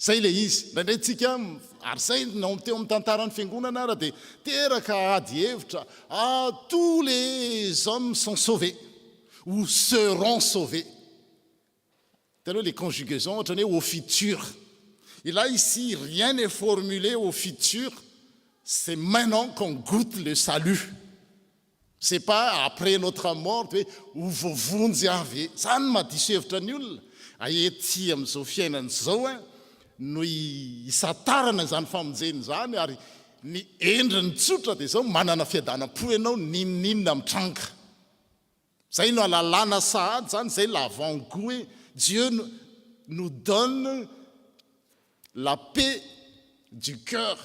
Speaker 1: Izay ilay izy. Indraindray tsika, ary izay no teo amin'ny tantaran'ny fiangonana ara dia teraka ady hevitra, ah tous les hommes sont sauvés ou seront sauvés. Hitanareo ilay conjugaison ohatran'ny hoe au futur. Et là ici rien n'est formulé au futur, c'est maintenant qu'on goute le salut. C'est pas après notre mort hoe ho voavonjy aho ve? Zany no mahadiso hevitra ny olona. Ety amin'izao fiainana izao an no hisantarana izany famonjena izany ary ny endriny tsotra dia izao manana fiadanam-po ianao n'inon'inona mitranga. Zay no alalana sahady zany, zay l'avant-goût hoe Dieu nous donne la paix du cœur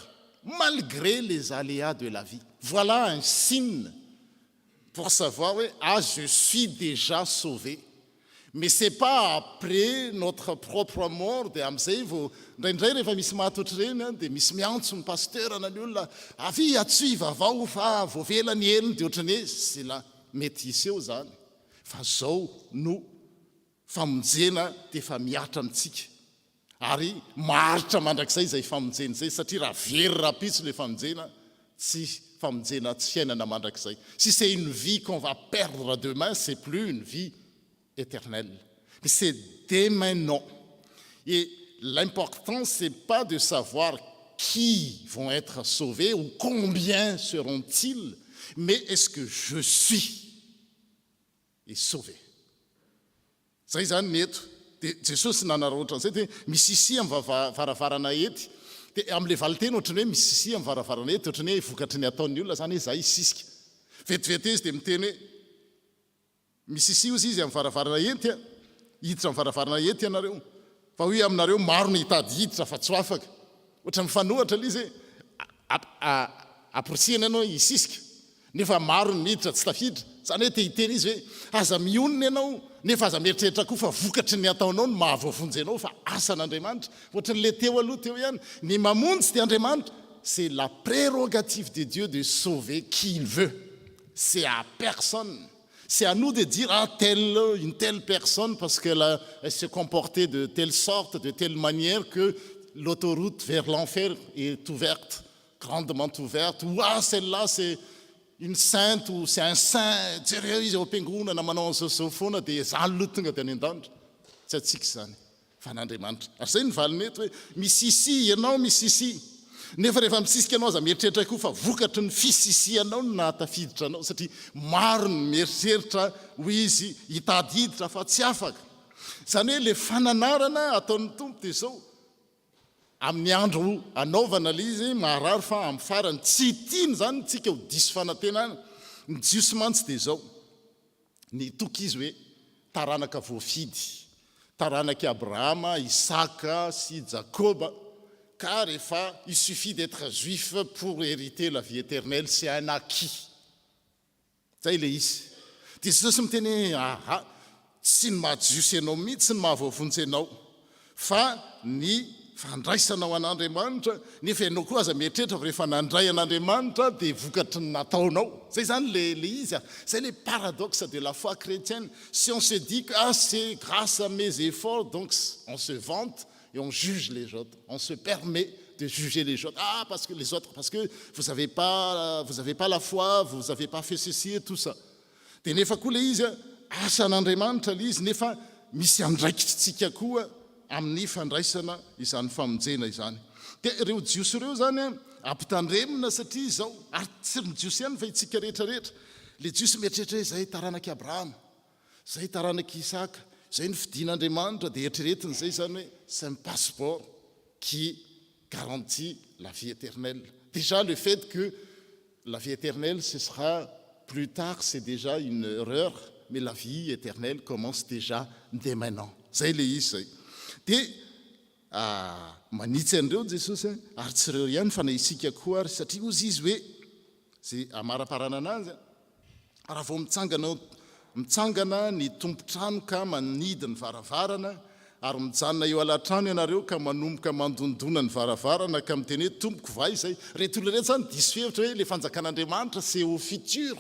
Speaker 1: malgré les aléas de la vie. Voilà un signe pour savoir hoe ah je suis déjà sauvé. Mais c'est pas après notre propre mort dia amin'izay vao indraindray rehefa misy maty ohatr'ireny an dia misy miantso ny pasteur na ny olona avia antsoy vavao fa voavela ny helony dia ohatran'ny hoe c'est la mety hiseho izany fa zao no famonjena dia efa mihatra amintsika ary maharitra mandrakizay izay famonjena izay satria raha very rahampitso ilay famonjena tsy famonjena tsy fiainana mandrakizay. Si c'est une vie qu'on va perdre demain c'est plus une vie éternelle mais c'est dès maintenant et l'important c'est pas de savoir qui vont être sauvés ou combien seront-ils mais est-ce que je suis est sauvé. Zay zany ny eto. Dia Jesosy nanaraotra an'izay dia misisia amin'ny varavarana ety. Dia amin'ilay valinteny ohatran'ny hoe misisia amin'ny varavarana ety, ohatran'ny hoe vokatry ny ataon'ny olona zany hoe za hisisika. Vetivety izy dia miteny hoe misisia ozy izy amin'ny varavarana ety a, hiditra amin'ny varavarana ety ianareo. Fa hoy aminareo maro no hitady hiditra fa tsy ho afaka. Ohatran'ny mifanohitra ilay izy hoe amporisihana ianao hisisika nefa maro ny miditra tsy tafiditra. Izany hoe te hiteny izy hoe, aza mionona ianao, nefa aza mieritreritra koa fa vokatry ny ataonao no mahavoavonjy anao fa asan'Andriamanitra. Ohatran'ilay teo aloha teo ihany, ny mamonjy dia Andriamanitra, c'est la prérogative de Dieu de sauver qui il veut, c'est à personne, c'est à nous de dire ah telle, une telle personne parce qu'elle a, elle se comportait de telle sorte, de telle manière que l'autoroute vers l'enfer est ouverte, grandement ouverte, ou ah celle-là c'est une sainte ou c'est un saint, jereo izy ao am-piangonana manao an'izao sy izao foana dia izany aloha tonga dia any an-danitra. Tsy antsika izany fa an'Andriamanitra. Ary izay no valiny eto hoe misisia ianao, misisia. Nefa rehefa misisika ianao aza mieritreritra koa fa vokatry ny fisisianao no nahatafiditra anao satria maro ny mieritreritra hoy izy hitady hiditra fa tsy afaka. Izany hoe ilay fananarana ataon'ny Tompo dia izao, Amin'ny andro anaovana ilay izy maharary fa amin'ny farany tsy tiany izany tsika ho diso fanantenana. Ny Jiosy mantsy dia izao, nitoky izy hoe taranaka voafidy, taranak'i Abrahama, Isaka sy Jakoba, ka rehefa il suffit d'etre juif pour hériter la vie éternelle, c'est un acquis. Zay ilay izy. Dia Jesosy miteny hoe, Aha, tsy ny maha Jiosy anao mihitsy no maha voavonjy anao, fa ny fandraisanao an'Andriamanitra, nefa ianao koa aza mieritreritra fa rehefa nandray an'Andriamanitra dia vokatry ny nataonao. Zay izany ilay ilay izy a. Zay ilay paradoxe de la foi chrétienne. Si on se dit que ah c'est grâce à mes efforts donc on se vante, et on juge les autres, on se permet de juger les autres, ah parce que les autres, parce que vous avez pas, vous avez pas la foi, vous avez pas fait ceci et tout ça. Dia nefa koa ilay izy, asan'Andriamanitra ilay izy, nefa misy andraikitritsika koa amin'ny fandraisana izany famonjena izany. Dia ireo Jiosy ireo izany ampitandremina satria izao, ary tsy ny Jiosy ihany fa itsika rehetra rehetra, ilay Jiosy mieritreritra hoe izay taranak'i Abrahama, Izay taranak'i Isaka, izay nofidin'Andriamanitra dia eritreretiny izay izany hoe c'est un passeport qui garantit la vie éternelle. Déjà le fait que la vie éternelle ce sera plus tard c'est déjà une erreur mais la vie éternelle commence déjà dès maintenant. Izay ilay izy izay. Dia manitsy an'ireo Jesosy ary tsy ireo ihany fa na isika koa ary satria hozy izy hoe izay amaraparana anazy Raha vao mitsangana mitsangana ny tompon-trano ka manidy ny varavarana, ary mijanona eo alatrano ianareo ka manomboka mandondona ny varavarana ka miteny hoe tompoko va izay? Ireto olona ireto izany diso fihevitra hoe ilay fanjakan'Andriamanitra c'est au futur,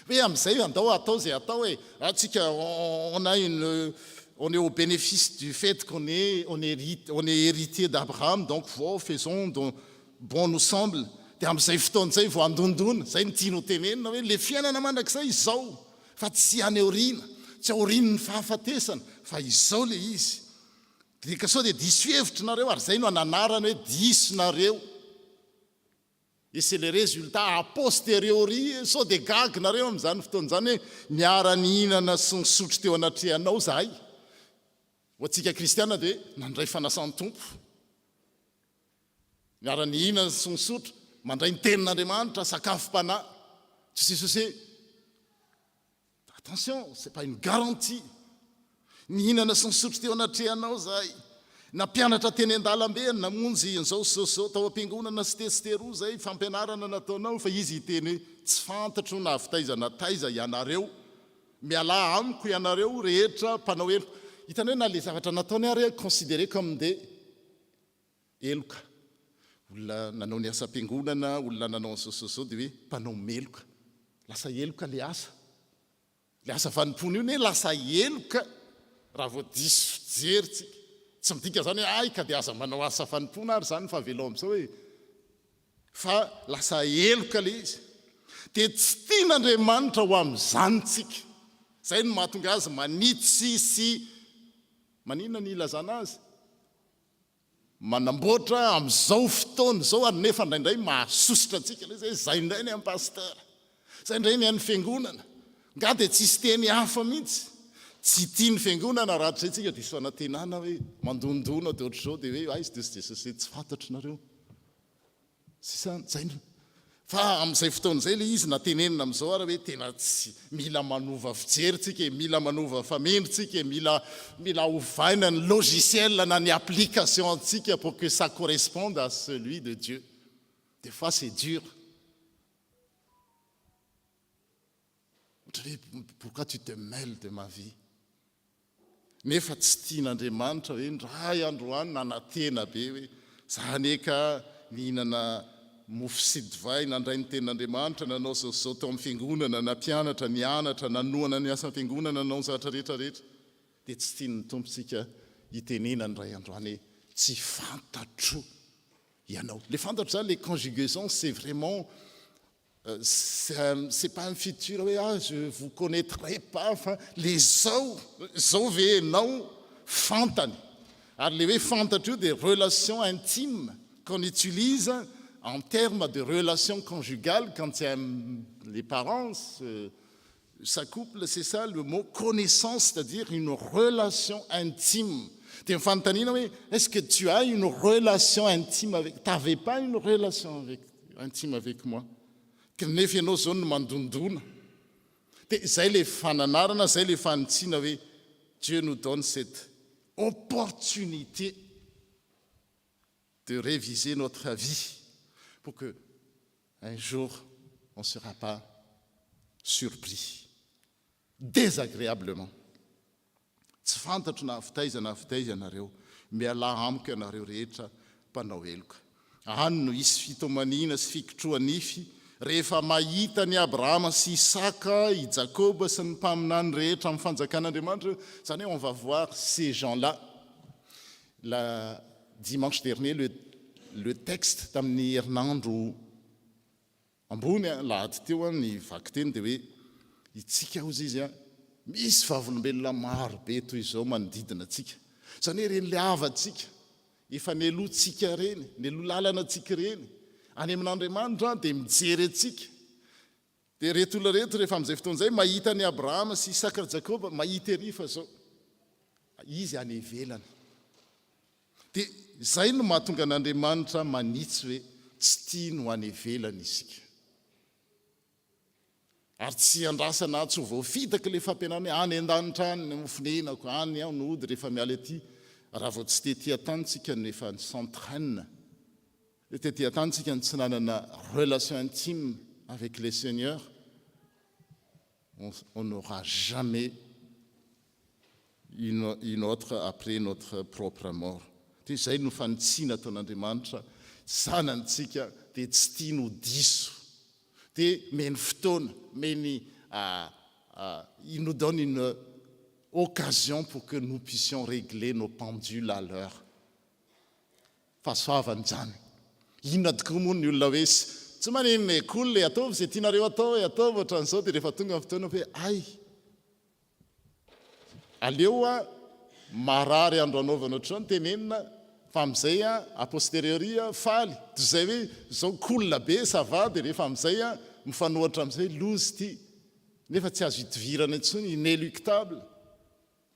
Speaker 1: hoe amin'izay andao atao izay atao e, tsika on a une on est au bénéfice du fait qu'on est on hérite on est héritier d'Abraham donc vao faisons dont bon nous semble, dia amin'izay fotoana izay vao handondona, izay no tiany ho tenenina hoe ilay fiainana mandrakizay izao fa tsy any aoriana, tsy aorian'ny fahafatesana fa izao ilay izy. Dia ka sao dia diso hevitra nareo ary izay no ananarany hoe diso nareo. Et c'est le résultat a posteriori, sao dia gaga nareo amin'izany fotoana izany hoe niara-nihinana sy nisotro teo anatrehanao izahay. Ho antsika kristiana dia nandray fanasan'ny Tompo. Miara-mihinana sy misotro, mandray ny tenin'Andriamanitra, sakafom-panahy. Tsy Jesosy hoe, attention, c'est pas une garantie. Nihinana sy nisotro teo anatrehanao izahay. Nampianatra teny an-dalambe, namonjy an'izao sy izao sy izao tao am-piangonana sy tetsy sy teroa izay fampianarana nataonao, fa izy hiteny hoe, tsy fantatro na avy taiza na taiza ianareo. Mialà amiko ianareo rehetra mpanao heloka. Hitanao hoe na ilay zavatra nataony ary considéré comme des Heloka. Olona nanao ny asam-piangonana, olona nanao an'izao sy izao dia hoe mpanao meloka. Lasa heloka ilay asa. Ilay asa fanompoana io anie lasa heloka raha vao diso fijery tsika. Tsy midika izany hoe hay ka dia aza manao asa fanompoana ary izany fa avelao amin'izao e. Fa lasa heloka ilay izy. Dia tsy tian'Andriamanitra ho amin'izany tsika. Izay no mahatonga azy manitsy sy maninona ny ilazana azy? Manamboatra amin'izao fotoana izao ary nefa indraindray mahasosotra antsika ilay izy hoe izay indray ny an'i Pasteur, izay indray ny an'ny fiangonana, nga dia tsisy teny hafa mihitsy, tsy tia ny fiangonana raha hatrizay tsika diso fanantenana hoe mandondona dia ohatr'izao dia hoe aiza dia tsy tsy fantatro nareo. Sisa zay no fa amin'izay fotoana izay ilay izy na tenenina amin'izao ary hoe tena tsy mila manova fijery tsika e, mila manova famindro tsika e, mila mila ovaina ny logiciel na ny application antsika pour que ça corresponde à celui de Dieu. Des fois c'est dur. Andriamanitra ve pourquoi tu te mêles de ma vie? Nefa tsy tian'Andriamanitra hoe indray androany nanantena be hoe za anie ka nihinana mofo sy divay, nandray ny tenin'Andriamanitra, nanao izao sy izao tao amin'ny fiangonana, nampianatra, nianatra, nanohana ny asan'ny fiangonana, nanao ny zavatra rehetra rehetra. Dia tsy tian'ny Tompo tsika hitenenana indray androany hoe tsy fantatro ianao. Le fantatro zany, le conjugaison c'est vraiment C'est pas un futur hoe ah je vous connaitrai pas fa le zao, zao ve enao fantany. Ary le hoe fantatro io dia relation intime qu'on utilise en terme de relation conjugale quand il y a les parents s'accouplent, c'est ça le mot connaissance, c'est-à-dire une relation intime. Dia ny fanontaniana hoe est-ce que tu as une relation intime avec, t'avais pas une relation avec, intime avec moi? Kanefa ianao izao no mandondona. Dia izay ilay fananarana, izay ilay fanitsiana hoe Dieu nous donne cette opportunité de réviser notre vie pour que un jour on ne sera pas surpris désagréablement. Tsy fantatro na avy taiza na avy taiza ianareo, mialà amiko ianareo rehetra mpanao heloka. Any no hisy fitomaniana sy fikitroha-nify rehefa mahita an'i Abrahama sy Isaka, i Jakoba sy ny mpaminany rehetra amin'ny fanjakan'Andriamanitra, izany hoe on va voir ces gens-là. La dimanche dernier le le texte tamin'ny herinandro ambony alahady teo ny vakiteny dia hoe itsika hozy izy a misy vavolombelona maro be toy izao manodidina antsika. Izany hoe ireny le havantsika efa nialoha tsika ireny, nialoha lalana antsika ireny any amin'Andriamanitra dia mijery antsika. Dia ireto olona ireto rehefa amin'izay fotoana izay mahita an'i Abrahama sy Isaka ary Jakoba, mahita ery fa izao izy any ivelany. Dia izay no mahatonga an'Andriamanitra manitsy hoe tsy tiany ho any ivelany isika. Ary tsy andrasana tsy ho voafitaka ilay fampianarana hoe any an-danitra any no fonenako, any aho no hody rehefa miala ety. Raha vao tsy tety an-tany tsika no efa ni-s'entraine. Tety an-tany tsika no tsy nanana relation intime avec le Seigneur, on n'aura jamais une une autre après notre propre mort. Dia izay no fanitsiana ataon'Andriamanitra zanany tsika dia tsy tiany ho diso. Dia meny fotoana, meny il nous donne une occasion pour que nous puissions régler nos pendules à l'heure. Fahasoavana izany. Inona tokoa moa ny olona hoe tsy maninona e, cool e, ataovy izay tianareo atao e, ataovy ohatran'izao dia rehefa tonga ny fotoana hoe hay. Aleo a marary andro anaovana ohatr'izao no tenenina fa amin'izay a a posteriori a faly toy izay hoe izao cool be ça va dia rehefa amin'izay a mifanohatra amin'izay loza ity nefa tsy azo idivirana intsony, inéluctable.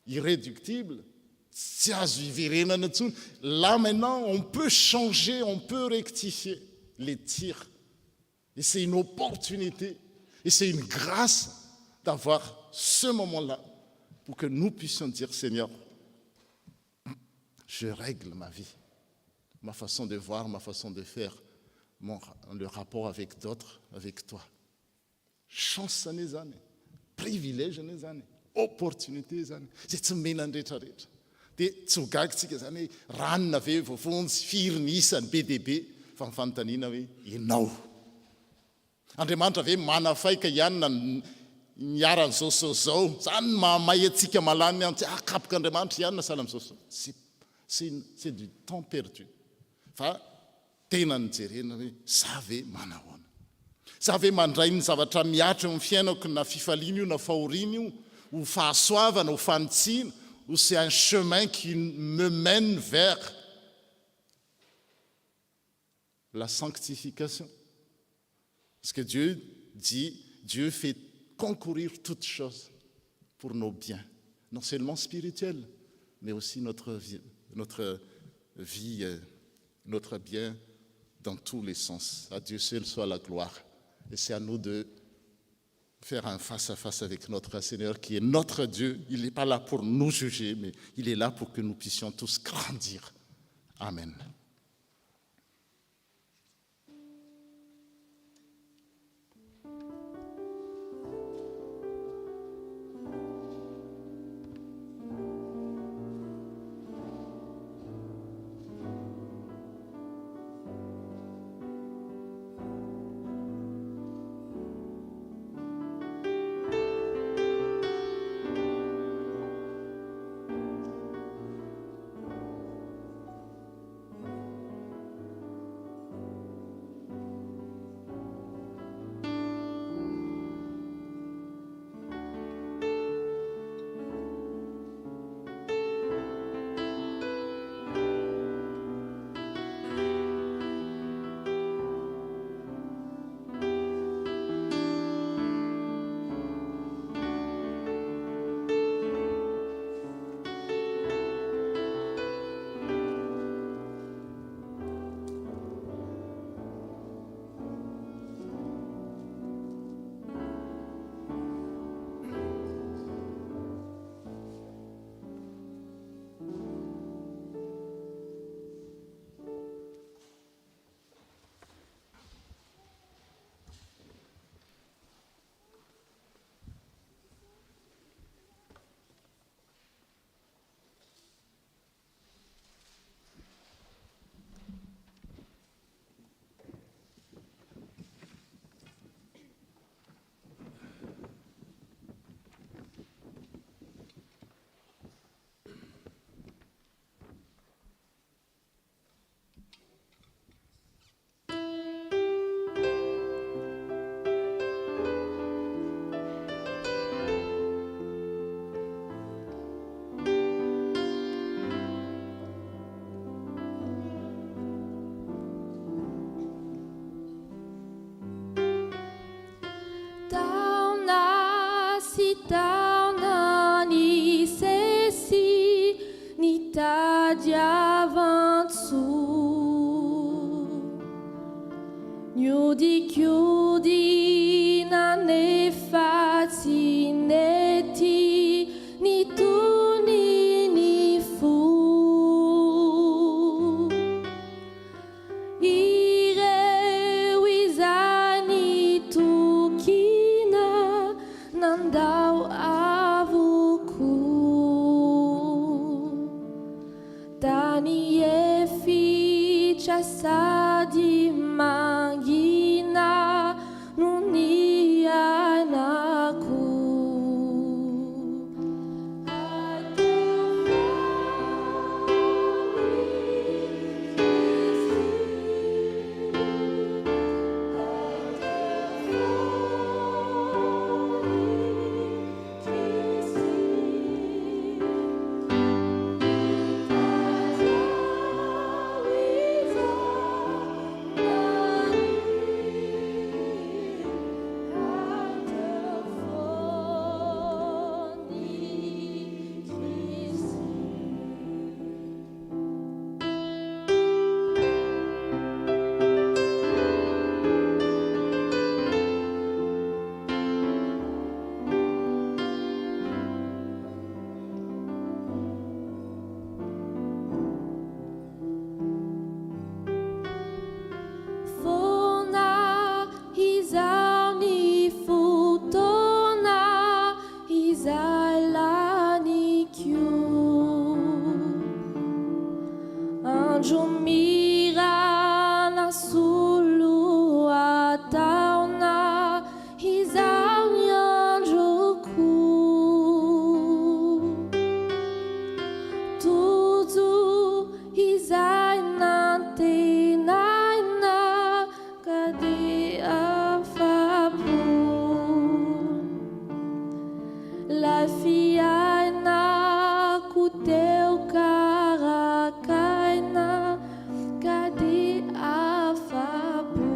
Speaker 1: Irréductible, tsy azo iverenana intsony, là maintenant on peut changer, on peut rectifier les tirs et c'est une opportunité et c'est une grâce d'avoir ce moment là pour que nous puissions dire Seigneur je règle ma vie, ma façon de voir, ma façon de faire, mon, le rapport avec d'autres, avec toi. Chance anie zany e! Privilège anie zany e! Opportunité zany e! Izay tsy omena ny rehetra rehetra. Dia tsy ho gaga tsika zany hoe ranona ve voavonjy, firy ny isany, be dia be, fa ny fanontaniana hoe ianao? Andriamanitra ve manafay ka ianona niharan'izao sy izao? Zany no mahamay antsika malany andro, tsy ah kapok'Andriamanitra ianona sahala amin'izao sy izao. C'est c'est du temps perdu. Fa Tena nijerena hoe za ve manahoana? Za ve mandray ny zavatra mihatra eo amin'ny fiainako na fifaliana io na fahoriana io ho fahasoavana, ho fanitsiana, ou c'est un chemin qui me mène vers la sanctification? Parce que Dieu dit, Dieu fait concourir toutes choses pour nos biens, non seulement spirituels, mais aussi notre vie, notre vie, notre bien dans tous les sens. À Dieu seul soit la gloire. Et c'est à nous de faire un face-à-face avec notre Seigneur qui est notre Dieu. Il n'est pas là pour nous juger, mais il est là pour que nous puissions tous grandir. Amen.
Speaker 6: taona nisesy nitadiavan-tsoa. Niodikodina nefa tsy nety nitony ny fo. Ireo izay nitokiana nandao avokoa. Tany efitra sady mangina no niainako. Foana izao ny fotoana izay laniko. Andro mirana solo taona izao ny androko. Tojo izay nantenaina ka dia afa-po. Ilay fiainako teo karakaina ka dia afa-po.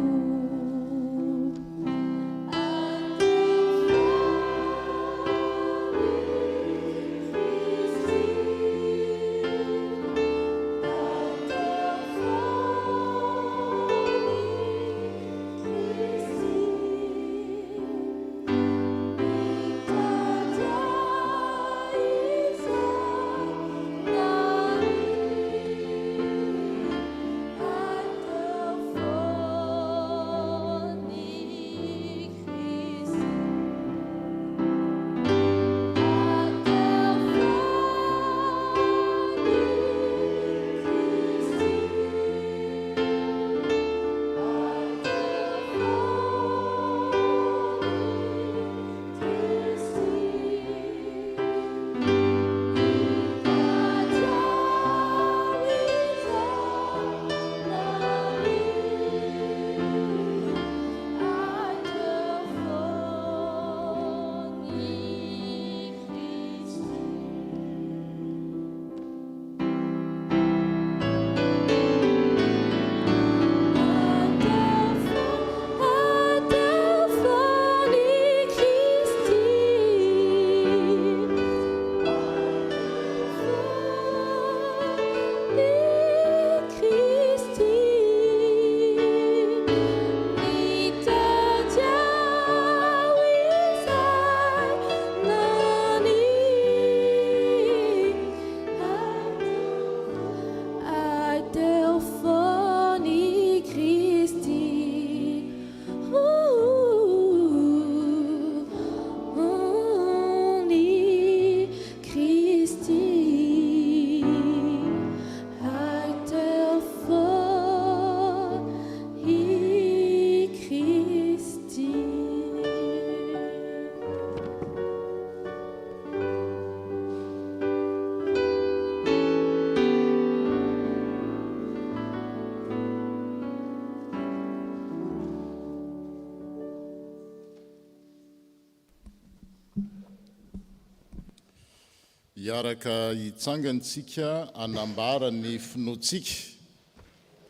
Speaker 1: Hiaraka hitsangana isika hanambara ny finoantsika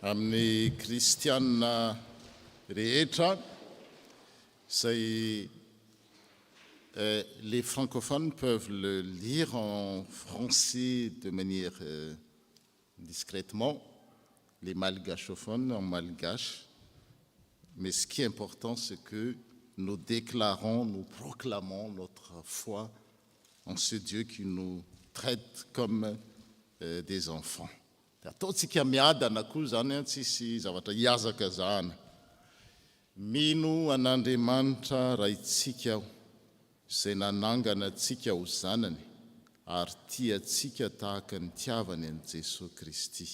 Speaker 1: amin'ny kristiana rehetra izay. Les francophones peuvent le lire en français de manière discrètement, les malgachophones en malgache. Mais ce qui est important, c'est que nous déclarons, nous proclamons notre foi en ce Dieu qui nous traite comme des enfants. Dia ataontsika miadana koa izany an, tsisy zavatra hihazakazahana. Mino an'Andriamanitra Raintsika aho, izay nanangana antsika ho zanany ary tia antsika tahaka ny nitiavany an'i Jesoa Kristy.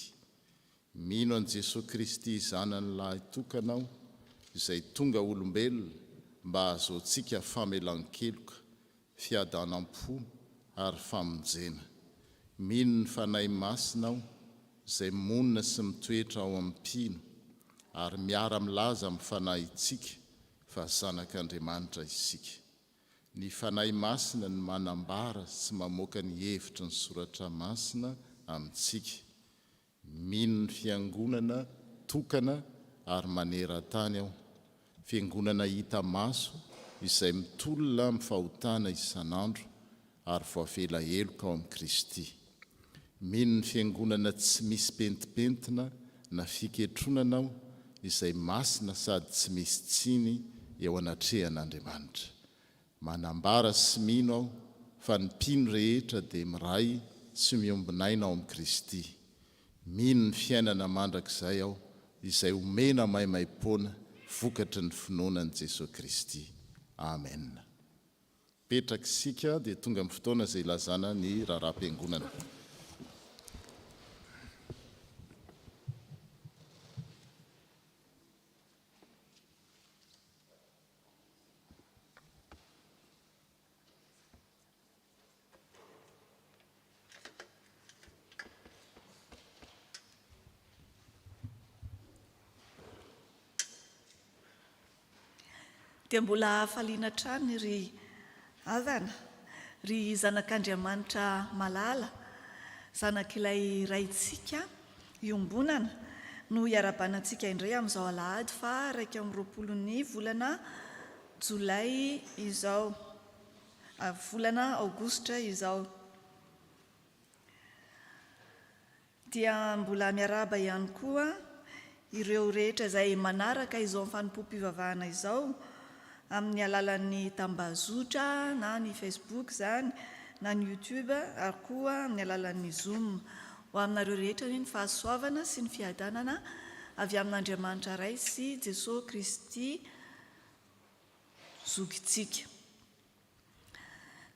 Speaker 1: Mino an'i Jesoa Kristy Zanany Lahitokana aho, izay tonga olombelona mba hahazoantsika famelan-keloka, fiadanam-po ary famonjena. Mino ny Fanahy Masina aho, izay monina sy mitoetra ao amin'ny mpino, ary miara-milaza amin'ny fanahintsika fa zanak'Andriamanitra isika. Ny Fanahy Masina no manambara sy mamoaka ny hevitry ny Soratra Masina amintsika. Mino ny Fiangonana tokana ary maneran-tany aho, Fiangonana hita maso izay mitolona amin'ny fahotana isan'andro ary voavela heloka ao amin'i Kristy. Mino ny Fiangonana tsy misy pentimpentina na fiketronana aho izay masina sady tsy misy tsiny eo anatrehan'Andriamanitra. Manambara sy mino aho fa ny mpino rehetra dia miray sy miombon'aina ao amin'i Kristy. Mino ny fiainana mandrakizay aho izay omena maimaimpoana vokatry ny finoana an'i Jesoa Kristy. Amen. Petraka isika dia tonga amin'ny fotoana izay ilazana ny raharaham-piangonana.
Speaker 7: Dia mbola hafaliana hatrany ry havana, ry zanak'Andriamanitra malala, zanak'ilay Raintsika iombonana no hiarahabana antsika indray amin'izao alahady faha 21 ny volana jolay izao, volana aogositra izao. Dia mbola miarahaba ihany koa ireo rehetra izay manaraka izao fanompoam-pivavahana izao amin'ny alalan'ny tambazotra na ny Facebook izany na ny YouTube ary koa amin'ny alalan'ny Zoom. Ho aminareo rehetra anie ny fahasoavana sy ny fiadanana avy amin'Andriamanitra Ray sy Jesoa Kristy Zokintsika.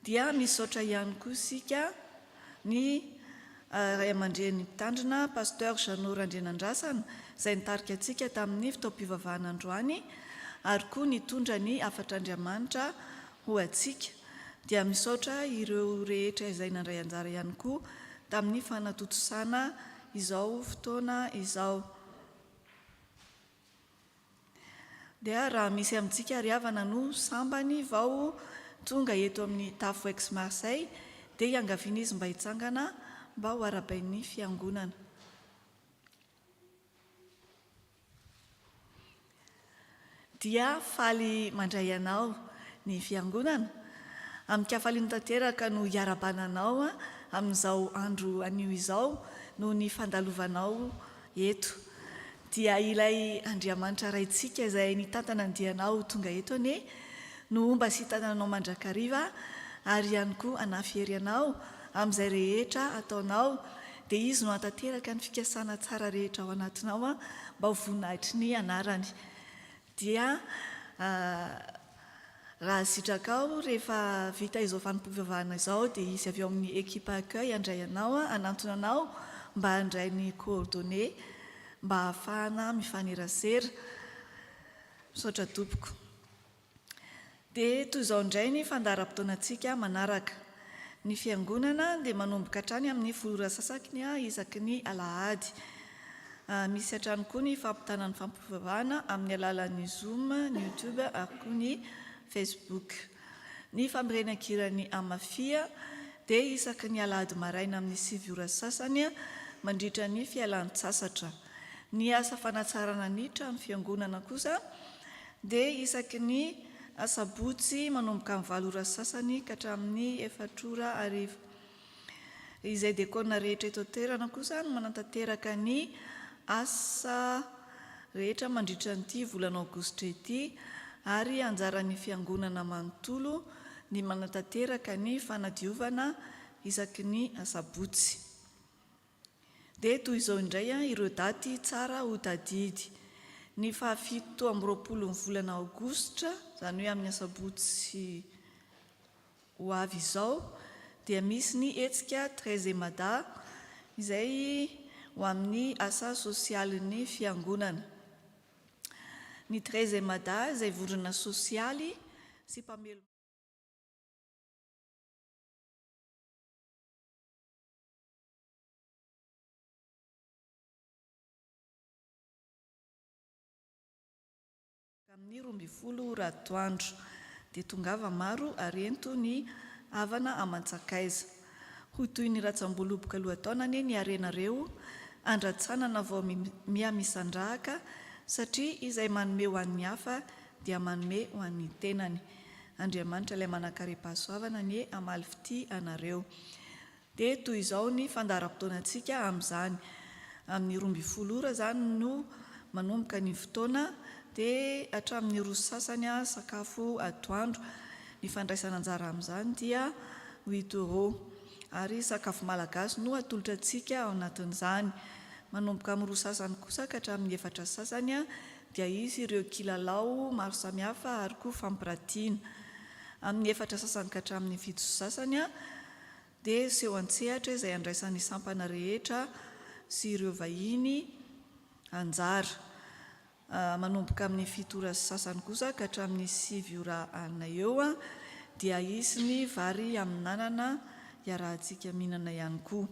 Speaker 7: Dia misaotra ihany koa isika ny Ray aman-dreny mpitandrina Pasteur Jeannot Randrianandrasana izay nitarika antsika tamin'ny fotoam-pivavahana androany ary koa nitondra ny hafatr'Andriamanitra ho antsika. Dia misaotra ireo rehetra izay nandray anjara ihany koa tamin'ny fanatontosana izao fotoana izao. Dia raha misy amintsika ry havana no sambany vao tonga eto amin'ny tafo Aix Marseille dia iangaviana izy mba hitsangana mba ho arabain'ny fiangonana. Dia faly mandray anao ny fiangonana. Amin-kafaliana tanteraka no hiarabana anao amin'izao andro anio izao noho ny fandalovanao eto. Dia ilay Andriamanitra Raintsika izay nitantana ny dianao ho tonga eto anie no homba sy hitantana anao mandrakariva ary ihany koa hanafy hery anao amin'izay rehetra ataonao dia Izy no hahatanteraka ny fikasana tsara rehetra ao anatinao mba ho voninahitry ny anarany. Dia raha sitrakao, rehefa vita izao fanompoam-pivavahana izao dia hisy avy ao amin'ny ekipa accueil handray anao, hanantona anao mba handray ny coordonnées mba hahafahana mifanerasera. Misaotra tompoko. Dia toy izao indray ny fandaharam-potoanantsika manaraka. Ny fiangonana dia manomboka hatrany amin'ny folo ora sasakiny isaky ny alahady. Misy hatrany koa ny fampitana ny fampivavahana amin'ny alalan'ny Zoom, ny Youtube ary koa ny Facebook. Ny famerenan-kiran'ny Amafia dia isaky ny alahady maraina amin'ny sivy ora sasany mandritra ny fialan-tsasatra. Ny asa fanatsarana ny trano fiangonana kosa dia isaky ny. Asabotsy manomboka amin'ny valo ora sy sasany ka hatramin'ny efatra ora hariva. Izay diakona rehetra eto an-toerana kosa no manatanteraka ny asa rehetra mandritra an'ity volana aogositra ity ary anjaran'ny fiangonana manontolo ny manatanteraka ny fanadiovana isaky ny asabotsy. Dia toy izao indray ireo daty tsara ho tadidy. Ny fahafito amby roapolon'ny volana aogositra, izany hoe amin'ny asabotsy ho avy izao, dia misy ny hetsika Treize Mada izay ho amin'ny asa sosialin'ny fiangonana. Ny Treize Mada izay vondrona sosialy sy mpamelom. Amin'ny 12 ora atoandro. Dia tongava maro ary ento ny havana aman-tsakaiza. Ho toy ny ratsam-boloboka lohataona anie ny harenareo, andratsanana vao miha-misandrahaka, satria izay manome ho an'ny hafa dia manome ho an'ny tenany. Andriamanitra ilay manan-karem-pahasoavana anie hamaly fitia anareo. Dia toy izao ny fandaharam-potoanantsika amin'izany. Amin'ny 12 ora izany no manomboka ny fotoana dia hatramin'ny roa sy sasany sakafo atoandro. Ny fandraisana anjara amin'izany dia huit euros. Ary sakafo malagasy no atolotra antsika ao anatin'izany. Manomboka amin'ny roa sasany kosa ka hatramin'ny efatra sasany dia hisy ireo kilalao maro samihafa ary koa fampiratiana. Amin'ny efatra sasany ka hatramin'ny fito sy sasany dia seho an-tsehatra izay andraisan'ny sampana rehetra sy ireo vahiny anjara. Manomboka amin'ny fito ora sy sasany kosa ka hatramin'ny sivy ora alina eo dia hisy ny vary amin'anana hiarahantsika mihinana ihany koa.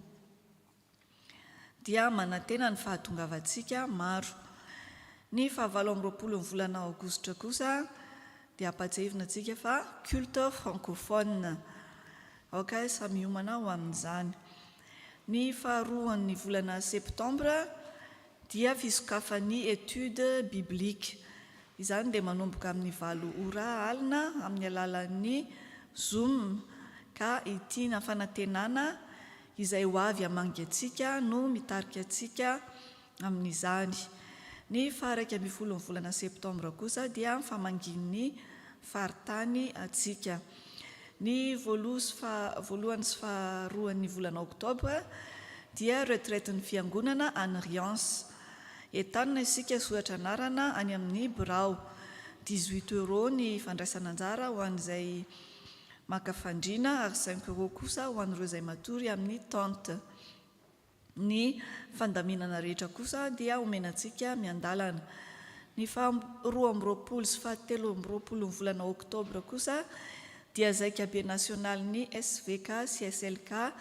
Speaker 7: Dia manantena ny fahatongavantsika maro. Ny fahavalo amby roapolo ny volana aogositra kosa dia ampahatsiahivina antsika fa culte francophone. Aoka samy hiomana ho amin'izany. Ny faharoan'ny volana septambra dia fisokafan'ny étude biblique. Izany dia manomboka amin'ny valo ora alina amin'ny alalan'ny Zoom ka i Tiana Fanantenana izay ho avy hamangy antsika no mitarika antsika amin'izany. Ny faha-iraika ambin'ny volana septambra kosa dia famangian'ny faritany antsika. Ny voalohany sy faharoan'ny volana oktobra dia retraite-n'ny fiangonana any Rians. Entanina isika hisoratra anarana any amin'ny birao. Dix-huit euros ny fandraisana anjara ho an'izay maka fandriana ary cinq euros kosa ho an'ireo izay matory amin'ny tente. Ny fandaminana rehetra kosa dia omena antsika miandalana. Ny faha 22 sy faha 23 ny volana oktobra kosa dia zaikabe nasionalin'ny SVK sy SLK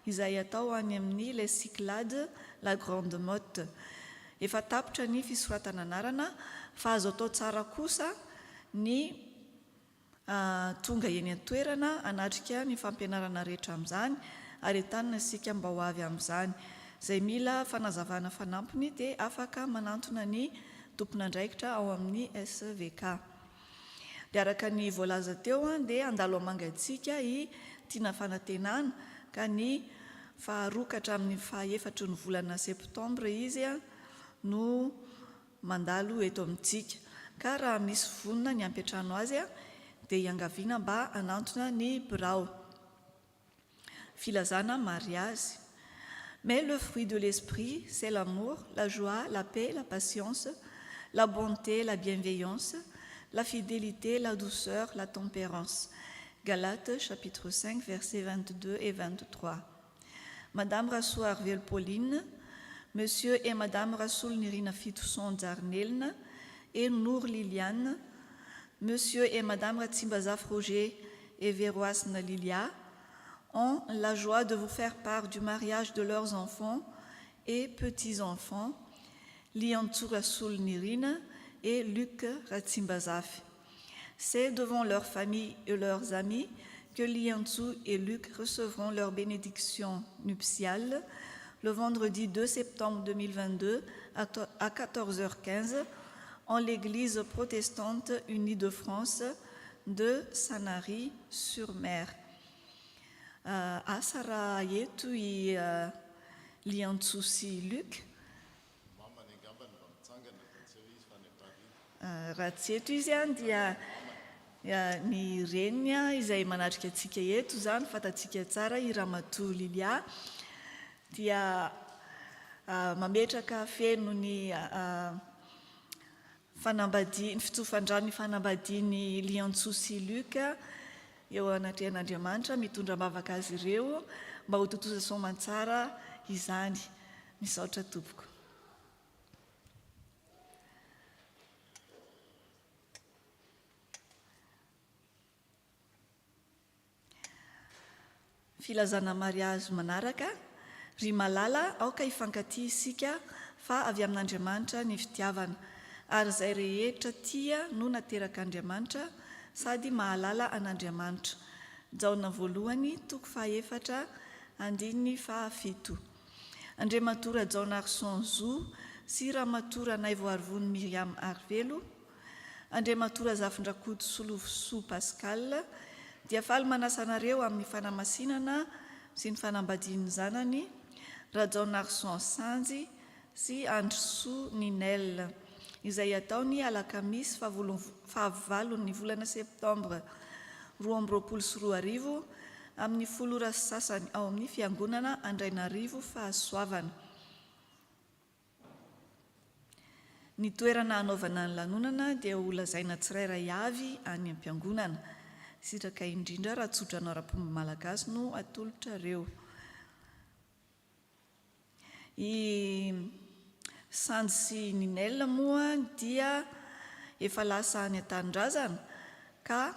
Speaker 7: izay atao any amin'ny Les Cyclades La Grande Motte. Efa tapitra ny fisoratana anarana fa azo atao tsara kosa ny tonga eny an-toerana hanatrika ny fampianarana rehetra amin'izany ary entanina isika mba ho avy amin'izany. Izay mila fanazavana fanampiny dia afaka manantona ny tompon'andraikitra ao amin'ny SVK. Dia araka ny voalaza teo dia handalo hamangy antsika i Tiana Fanantenana ka ny faharoa ka hatramin'ny fahaefatry ny volana septambra izy no mandalo eto amintsika ka raha misy vonona ny hampiantrano azy dia iangaviana mba hanantona ny birao filazana mariazy. Mais le fruit de l'esprit c'est l'amour, la joie, la paix, la patience, la bonté, la bienveillance, la fidélité, la douceur, la tempérance. Galates chapitre 5 versets 22 et 23. Madame Rasoarvel Pauline, Monsieur et Madame Rasolonirina Fitoson Jarnelina et Nour Liliane, Monsieur et Madame Ratsimbazafy Roger et Veroasina Lilia ont la joie de vous faire part du mariage de leurs enfants et petits-enfants, Liantsoa Rasolonirina et Luc Ratsimbazafy. C'est devant leur famille et leurs amis que Liantsoa et Luc recevront leur bénédiction nuptiale le vendredi 2 septembre 2022 à 14h15 en l'église protestante unie de France, de Sanary sur Mer. Asa raha eto i Liantsoa sy Luc. Raha tsy eto izy dia ny reniny izay manatrika antsika eto izany fantatsika tsara i Ramatoa Lilia dia mametraka feno ny Fanambadian, ny fitsofan-drano ny fanambadian'i Liantsoa sy Luc eo anatrehan'Andriamanitra, mitondra am-bavaka azy ireo mba ho tontosa soamantsara izany. Misaotra tompoko. Filazana mariazy manaraka, Ry malala, aoka hifankatia isika fa avy amin'Andriamanitra ny fitiavana. Ary izay rehetra tia no naterak'Andriamanitra sady mahalala an'Andriamanitra. Jaona voalohany toko fahaefatra andininy fahafito. Andriamatoa Rajaonarison Zo sy Ramatoa Ranaivoarivony Myriam Arivelo, Andriamatoa Razafindrakoto Solovosoa Pascal dia faly manasa anareo amin'ny fanamasinana sy ny fanambadian'ny zanany, Rajaonarison Sanjy sy Andrisoa Ninel, izay hatao ny alakamisy fahavalon'ny volana septambra 2022 amin'ny folo ora sy sasany ao amin'ny Fiangonana Andrainarivo Fahasoavana. Ny toerana hanaovana ny lanonana dia ho lazaina tsirairay avy any am-piangonana. Sitraka indrindra raha tsodrano ara-pomba malagasy no atolotrareo. I Sandy sy i Ninel moa dia efa lasa any an-tanindrazana ka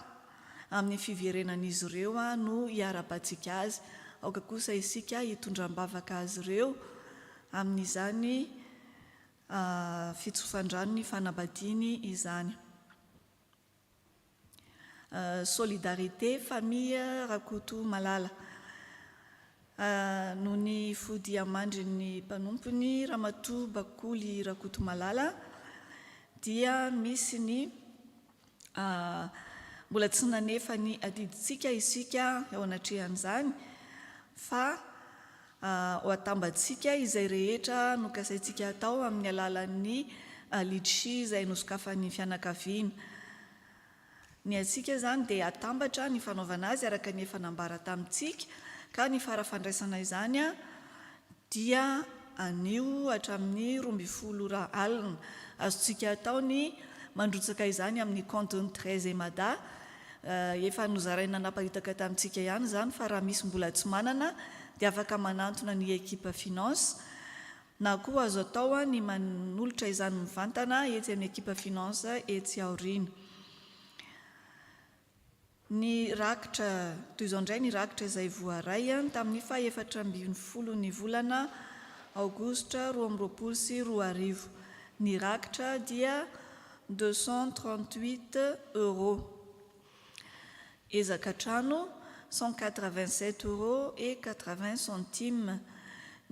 Speaker 7: amin'ny fiverenan'izy ireo no hiarahabantsika azy. Aoka kosa isika hitondra am-bavaka azy ireo amin'izany fitsofan-drano ny fanambadiany izany. Solidarité Famille Rakotomalala. Noho ny fodiamandrin'ny mpanompony Ramatoa Bakoly Rakotomalala dia misy ny mbola tsy nanefa ny adidintsika isika eo anatrehan'izany fa ho atambatsika izay rehetra nokasaintsika hatao amin'ny alalan'ny litchi izay nosokafan'ny fianakaviana. Ny antsika izany dia atambatra ny fanaovana azy araka ny efa nambara tamintsika ka ny fara fandraisana izany dia anio hatramin'ny 12 ora alina. Azontsika atao ny mandrotsaka izany amin'ny compte-n'ny Treize Mada. Efa nozaraina naparitaka tamintsika ihany izany fa raha misy mbola tsy manana dia afaka manantona ny ekipa finance na koa azo atao ny manolotra izany mivantana etsy amin'ny ekipa finance etsy aoriana. Ny rakitra, toy izao indray ny rakitra izay voaray tamin'ny faha 14 ny volana aogositra 2022. Ny rakitra dia 238 euros. Ezaka trano, 187 euros et 80 centimes.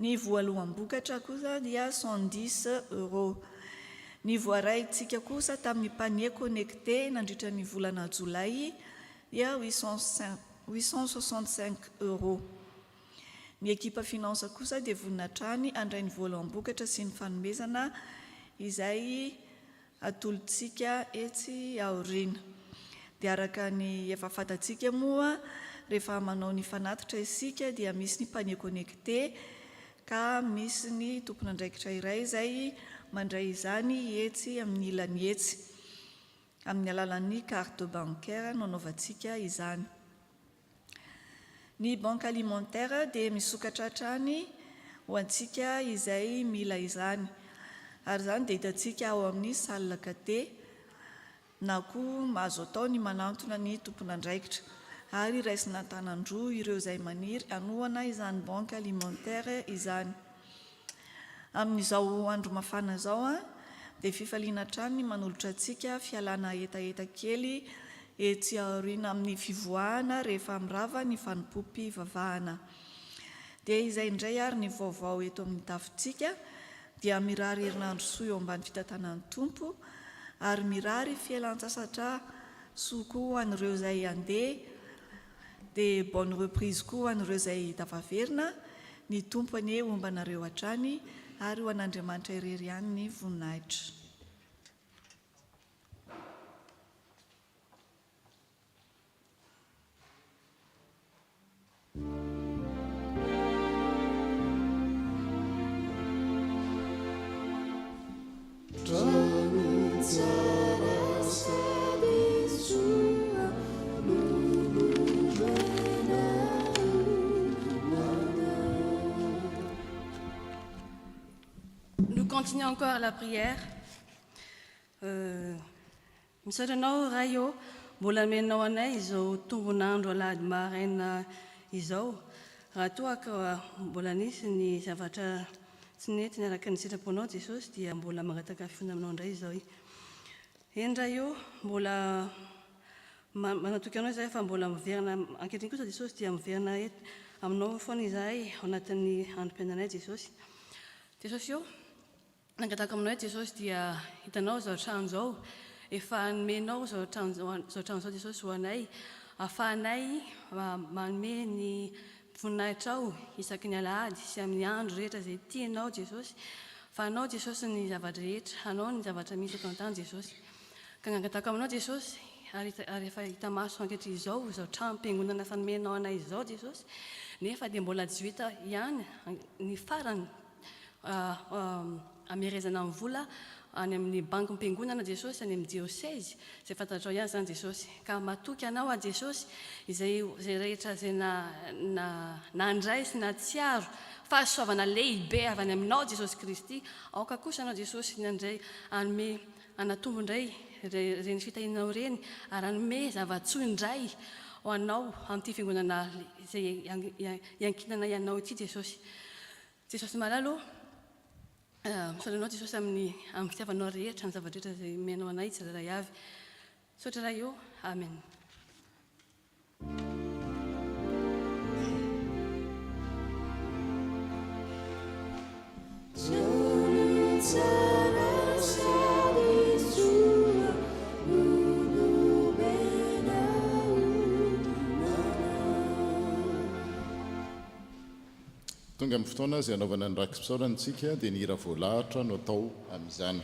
Speaker 7: Ny voaloham-bokatra kosa dia 110 euros. Ny voaraintsika kosa tamin'ny panier connecté nandritra ny volana jolay dia 865 euros. Ny ekipa finance kosa dia vonona hatrany handray ny voaloham-bokatra sy ny fanomezana izay atolotsika etsy aoriana. Dia araka ny efa fantatsika moa, rehefa manao ny fanatitra isika dia misy ny panier connecté ka misy ny tompon'andraikitra iray izay mandray izany etsy amin'ny ilany etsy. Amin'ny alalan'ny carte bancaire no anaovantsika izany. Ny banque alimentaire dia misokatra hatrany ho antsika izay mila izany. Ary izany dia hitantsika ao amin'ny salle caté na koa azo atao ny manantona ny tompon'andraikitra. Ary raisina an-tanan-droa ireo izay maniry hanohana izany banque alimentaire izany. Amin'izao andro mafana izao dia fifaliana hatrany ny manolotra antsika fialana hetaheta kely etsy aoriana amin'ny fivoahana rehefa mirava ny fanompoam-pivavahana. Dia izay indray ary ny vaovao eto amin'ny tafontsika dia mirary herinandro soa eo ambany fitantanan'ny Tompo ary mirary fialan-tsasatra. Soa koa ho an'ireo izay handeha, dia bonne reprise koa ho an'ireo izay tafaverina. Ny Tompo anie homba anareo hatrany ary ho an'Andriamanitra irery ihany ny voninahitra.
Speaker 8: Nous continuons encore la prière. Euh, Misaotra Anao Ray ô, mbola nomenao anay izao tombon'andro alahady maraina izao. Raha toa ka mbola nisy ny zavatra tsy nety niaraka ny sitraponao Jesosy dia mbola mangataka fionona aminao indray izao. Eny Ray ô, mbola manatoky Anao izahay fa mbola miverina ankehitriny kosa Jesosy dia miverina eto aminao foana izahay ao anatin'ny androm-piainanay Jesosy. Jesosy ô, Nangataka aminao aho Jesosy dia hitanao izao trano izao, efa nomenao izao trano izao trano izao Jesosy ho anay, ahafahanay manome ny voninahitrao isaky ny alahady sy amin'ny andro rehetra izay tianao Jesosy, fa anao Jesosy ny zava-drehetra, anao ny zavatra misy eto an-tany Jesosy. Ka nangataka aminao Jesosy ary ary efa hita maso ankehitriny izao izao tranom-piangonana efa nomenao anay izao Jesosy, nefa dia mbola tsy vita ihany ny farany Amerezana ny vola any amin'ny bankim-piangonana Jesosy, any amin'ny diosezy, izay fantatrao ihany izany Jesosy. Ka matoky Anao aho Jesosy, izay izay rehetra izay na na nandray sy nahatsiaro fahasoavana lehibe avy any Aminao Jesosy Kristy, aoka kosa Anao Jesosy ny handray hanome hanatombo indray ireny fitahianao ireny ary hanome zava-tsoa indray ho anao amin'ity fiangonana izay iankinanay Anao ity Jesosy. Jesosy malala ô, misaotra anao Jesosy amin'ny amin'ny fitiavanao rehetra, ny zava-drehetra izay omenao anay tsirairay avy. Misaotra Ray ô, Amen.
Speaker 1: Tonga amin'ny fotoana izay hanaovana ny raki-pisaorana isika dia ny hira voalahatra no atao amin'izany.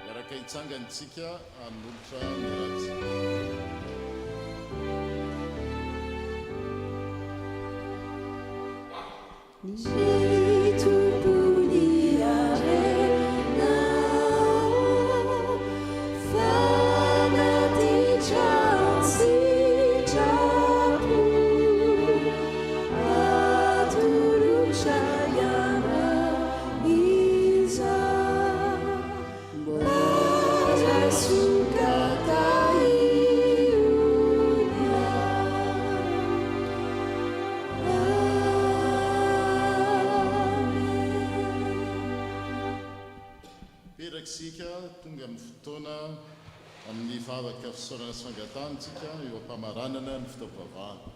Speaker 1: Miaraka hitsangana isika hanolotra ny ratsy.
Speaker 6: Ny Tompon'ny harena Fanatitra an-tsitrapo Atolotra ianao izao Mba raiso ka tahio ny
Speaker 1: Mipetraka isika, tonga amin'ny fotoana amin'ny vavaka fisaorana sy fangatahana isika eo am-pamaranana ny fotoam-pivavahana.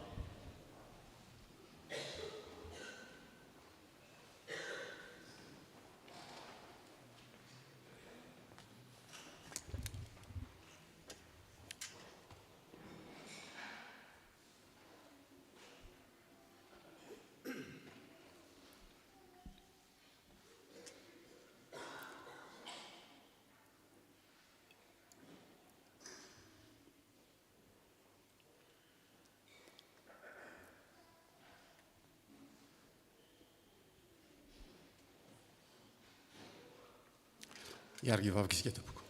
Speaker 9: Hiaraka hivavaka isika tompoko.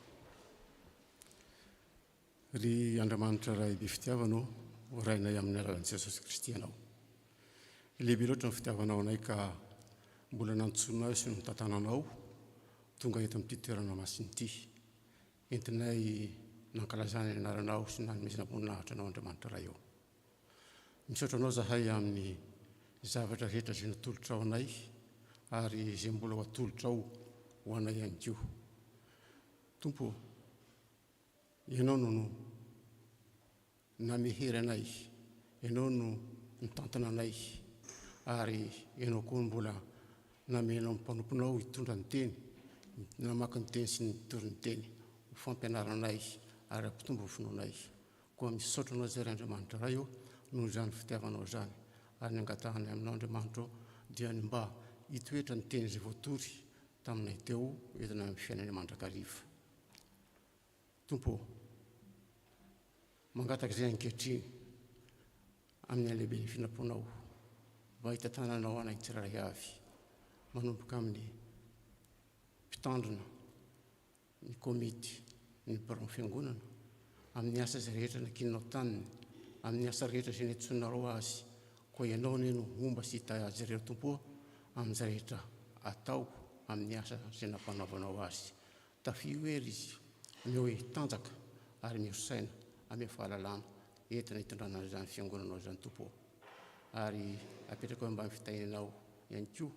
Speaker 9: Ry Andriamanitra Ray be fitiavana ô, ho Rainay amin'ny alalan'i Jesosy Kristy Ianao. Lehibe loatra ny fitiavanao anay ka mbola nantsoinao sy notantananao tonga eto amin'ity toerana masina ity. Entinay nankalazana ny anaranao sy nanomezana voninahitra anao Andriamanitra Ray ô. Misaotra anao zahay amin'ny zavatra rehetra izay natolotrao anay ary izay mbola ho atolotrao ho anay ihany koa. Tompo ô, Ianao no namehery anay, Ianao no nitantana anay, ary Ianao koa no mbola namenao ny mpanomponao hitondra ny teny, namaky ny teny sy nitory ny teny ho fampianarana anay ary hampitombo ny finoanay. Koa misaotra Anao izay ry Andriamanitra Ray ô, noho izany fitiavanao izany. Ary ny angatahanay Aminao Andriamanitra ô, dia ny mba hitoetra ny teny izay voatory taminay teo entina amin'ny fiainanay mandrakariva. Tompo ô, mangataka izay ankehitriny amin'ny halehiben'ny findram-ponao mba hitantananao anay tsirairay avy, manomboka amin'ny mpitandrina, ny komity, ny biraon'ny fiangonana, amin'ny asa izay rehetra nankininao taminy, amin'ny asa rehetra izay niantsoanareo azy. Koa Ianao anie no homba sy hitahy azy ireo, Tompo ô, amin'izay rehetra atao amin'ny asa izay nampanaovanao azy. Tafio hery izy, omeo hery tanjaka ary omeo saina, ameo fahalalana entina hitondrana an'izany fiangonanao izany Tompo ô. Ary apetrako eo ambany fitahianao ihany koa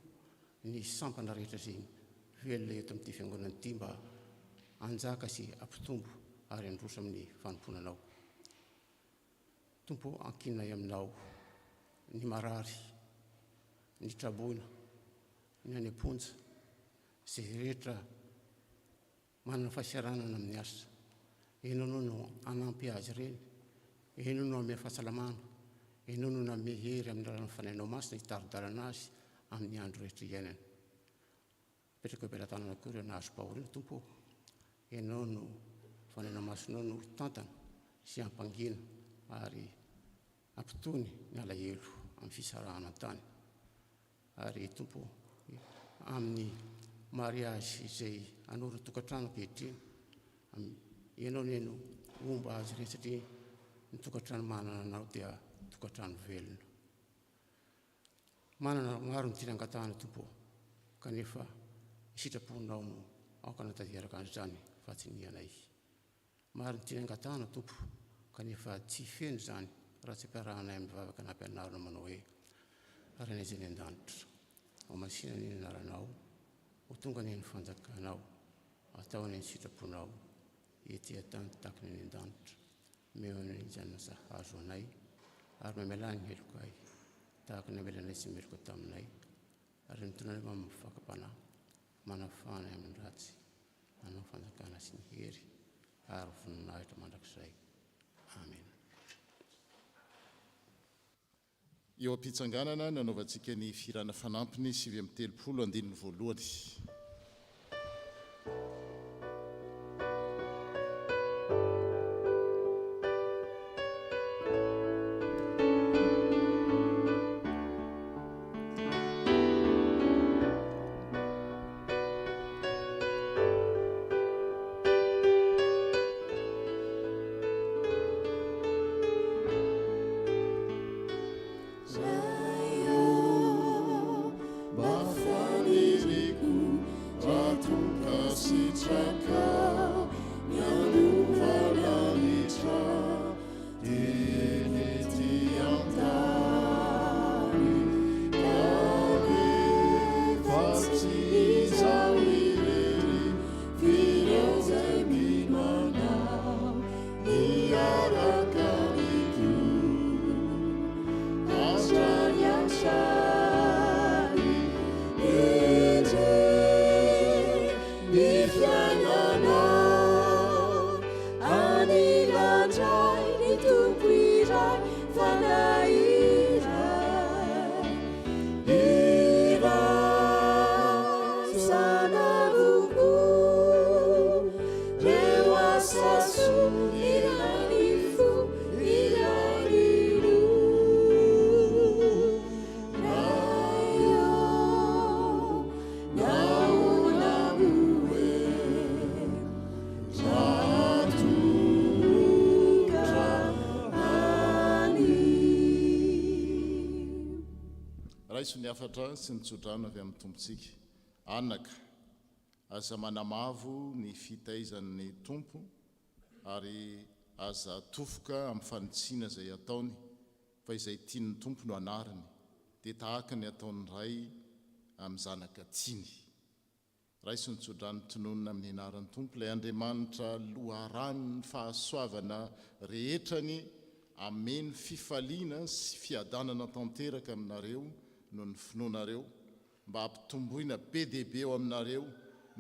Speaker 9: ny sampana rehetra izay velona eto amin'ity fiangonana ity mba hanjaka sy hampitombo ary handroso amin'ny fanompoana Anao. Tompo ô, ankininay Aminao ny marary, ny traboina, ny any am-ponja, Izay rehetra manana fahasahiranana amin'ny asa, Ianao no hanampy azy ireny, Ianao no hanome fahasalamana, Ianao no nanome hery amin'ny alalan'ny Fanahinao Masina hitari-dalana azy amin'ny andro rehetra iainany. Apetrako eo am-pelatanana koa ireo nahazo fahoriana, Tompo ô. Ianao no Fanahinao Masinao no hitantana sy hampangina ary hampitony ny alahelo amin'ny fisarahana an-tany. Ary Tompo ô, amin'ny mariazy izay hanorin-tokantrano ankehitriny, Ianao anie no homba azy ireny satria ny tokantrano manana Anao dia tokantrano velona. Manana maro ny tiana angatahana Tompo ô, kanefa ny sitraponao no aoka hanatanteraka an'izany fa tsy ny anay. Maro ny tiany angatahana Tompo kanefa tsy feno izany raha tsy ampiarahanay amin'ny vavaka nampianarinao manao hoe, Rainay izay any an-danitra, homasina anie ny anaranao, ho tonga anie ny fanjakanao, atao anie ny sitraponao, ety an-tany tahaka ny any an-danitra. Omeo anay izany sahazo anay, ary mamelà ny helokay, tahaka ny namelanay tsy meloka taminay, ary mitondra anay amin'ny fakam-panahy, manafaha anay amin'ny ratsy. Anao fanjakana sy ny hery ary voninahitra mandrakizay. Amena.
Speaker 1: Eo am-pitsanganana no anaovantsika ny fihirana fanampiny 39 andininy voalohany.
Speaker 6: iray, ny Tompo iray, Fanahy iray. Iraisana avokoa reo asa soa, iray ny fo, iray ny loha. Ray ô, nahoana moa e, raha tonga any.
Speaker 1: Raiso ny hafatra sy ny tsodrano avy amin'ny Tompontsika. Anaka, aza manamavo ny fitaizan'ny Tompo ary aza atofoka amin'ny fanitsiana izay ataony fa izay tian'ny Tompo no anariny, dia tahaka ny ataon'ny ray amin'ny zanaka tiany. Raiso ny tsodrano tononina amin'ny anaran'ny Tompo, ilay Andriamanitra loharanon'ny fahasoavana rehetra anie hameno fifaliana sy fiadanana tanteraka aminareo noho ny finoanareo, mba hampitomboina be dia be ao aminareo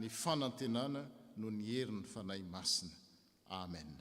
Speaker 1: ny fanantenana noho ny herin'ny Fanahy Masina. Amen.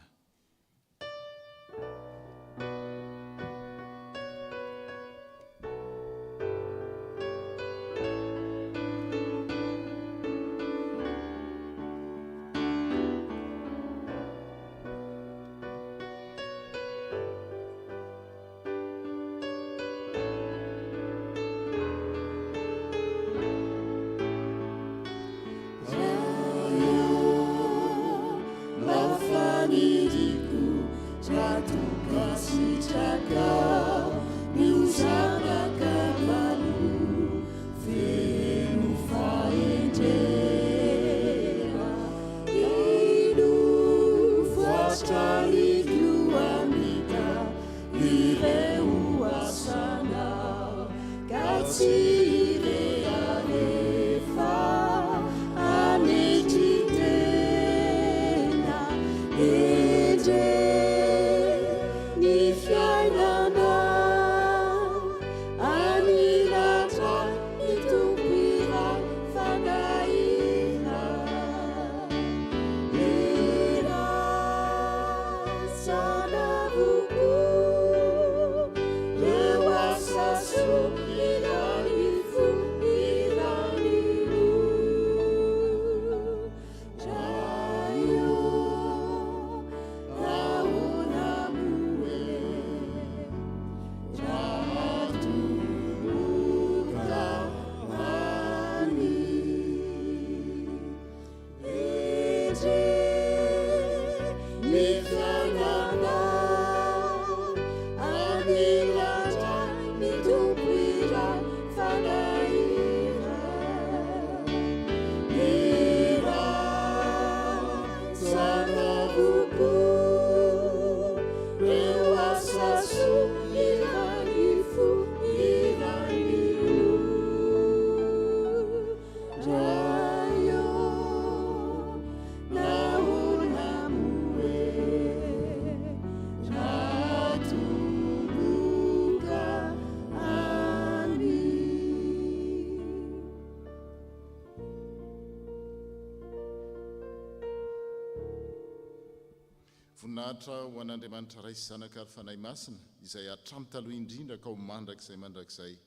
Speaker 1: Voninahitra ho an'Andriamanitra Ray sy Zanaka ary Fanahy Masina, izay hatramin'ny taloha indrindra ka ho mandrakizay mandrakizay.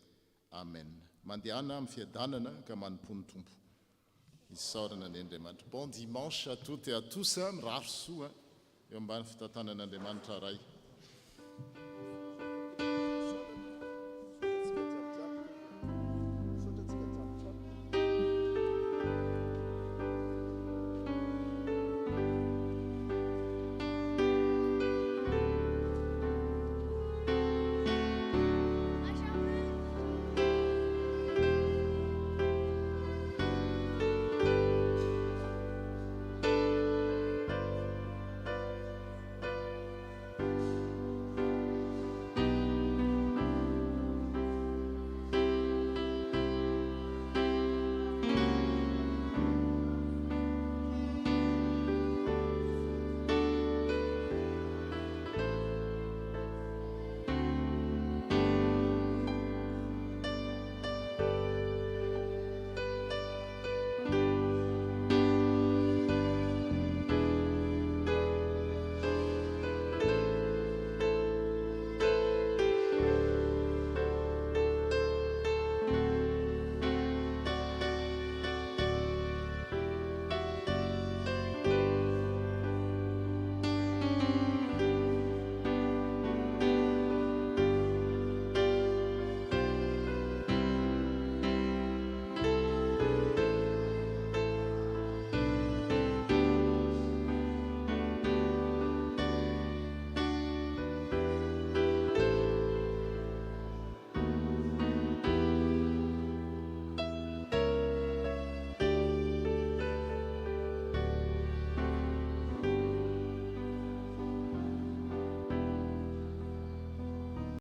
Speaker 1: Amen. Mandehana amin'ny fiadanana ka manompoa ny Tompo. Isaorana anie Andriamanitra. Bon dimanche à toutes et à tous, mirary soa eo ambany fitantanan'Andriamanitra Ray.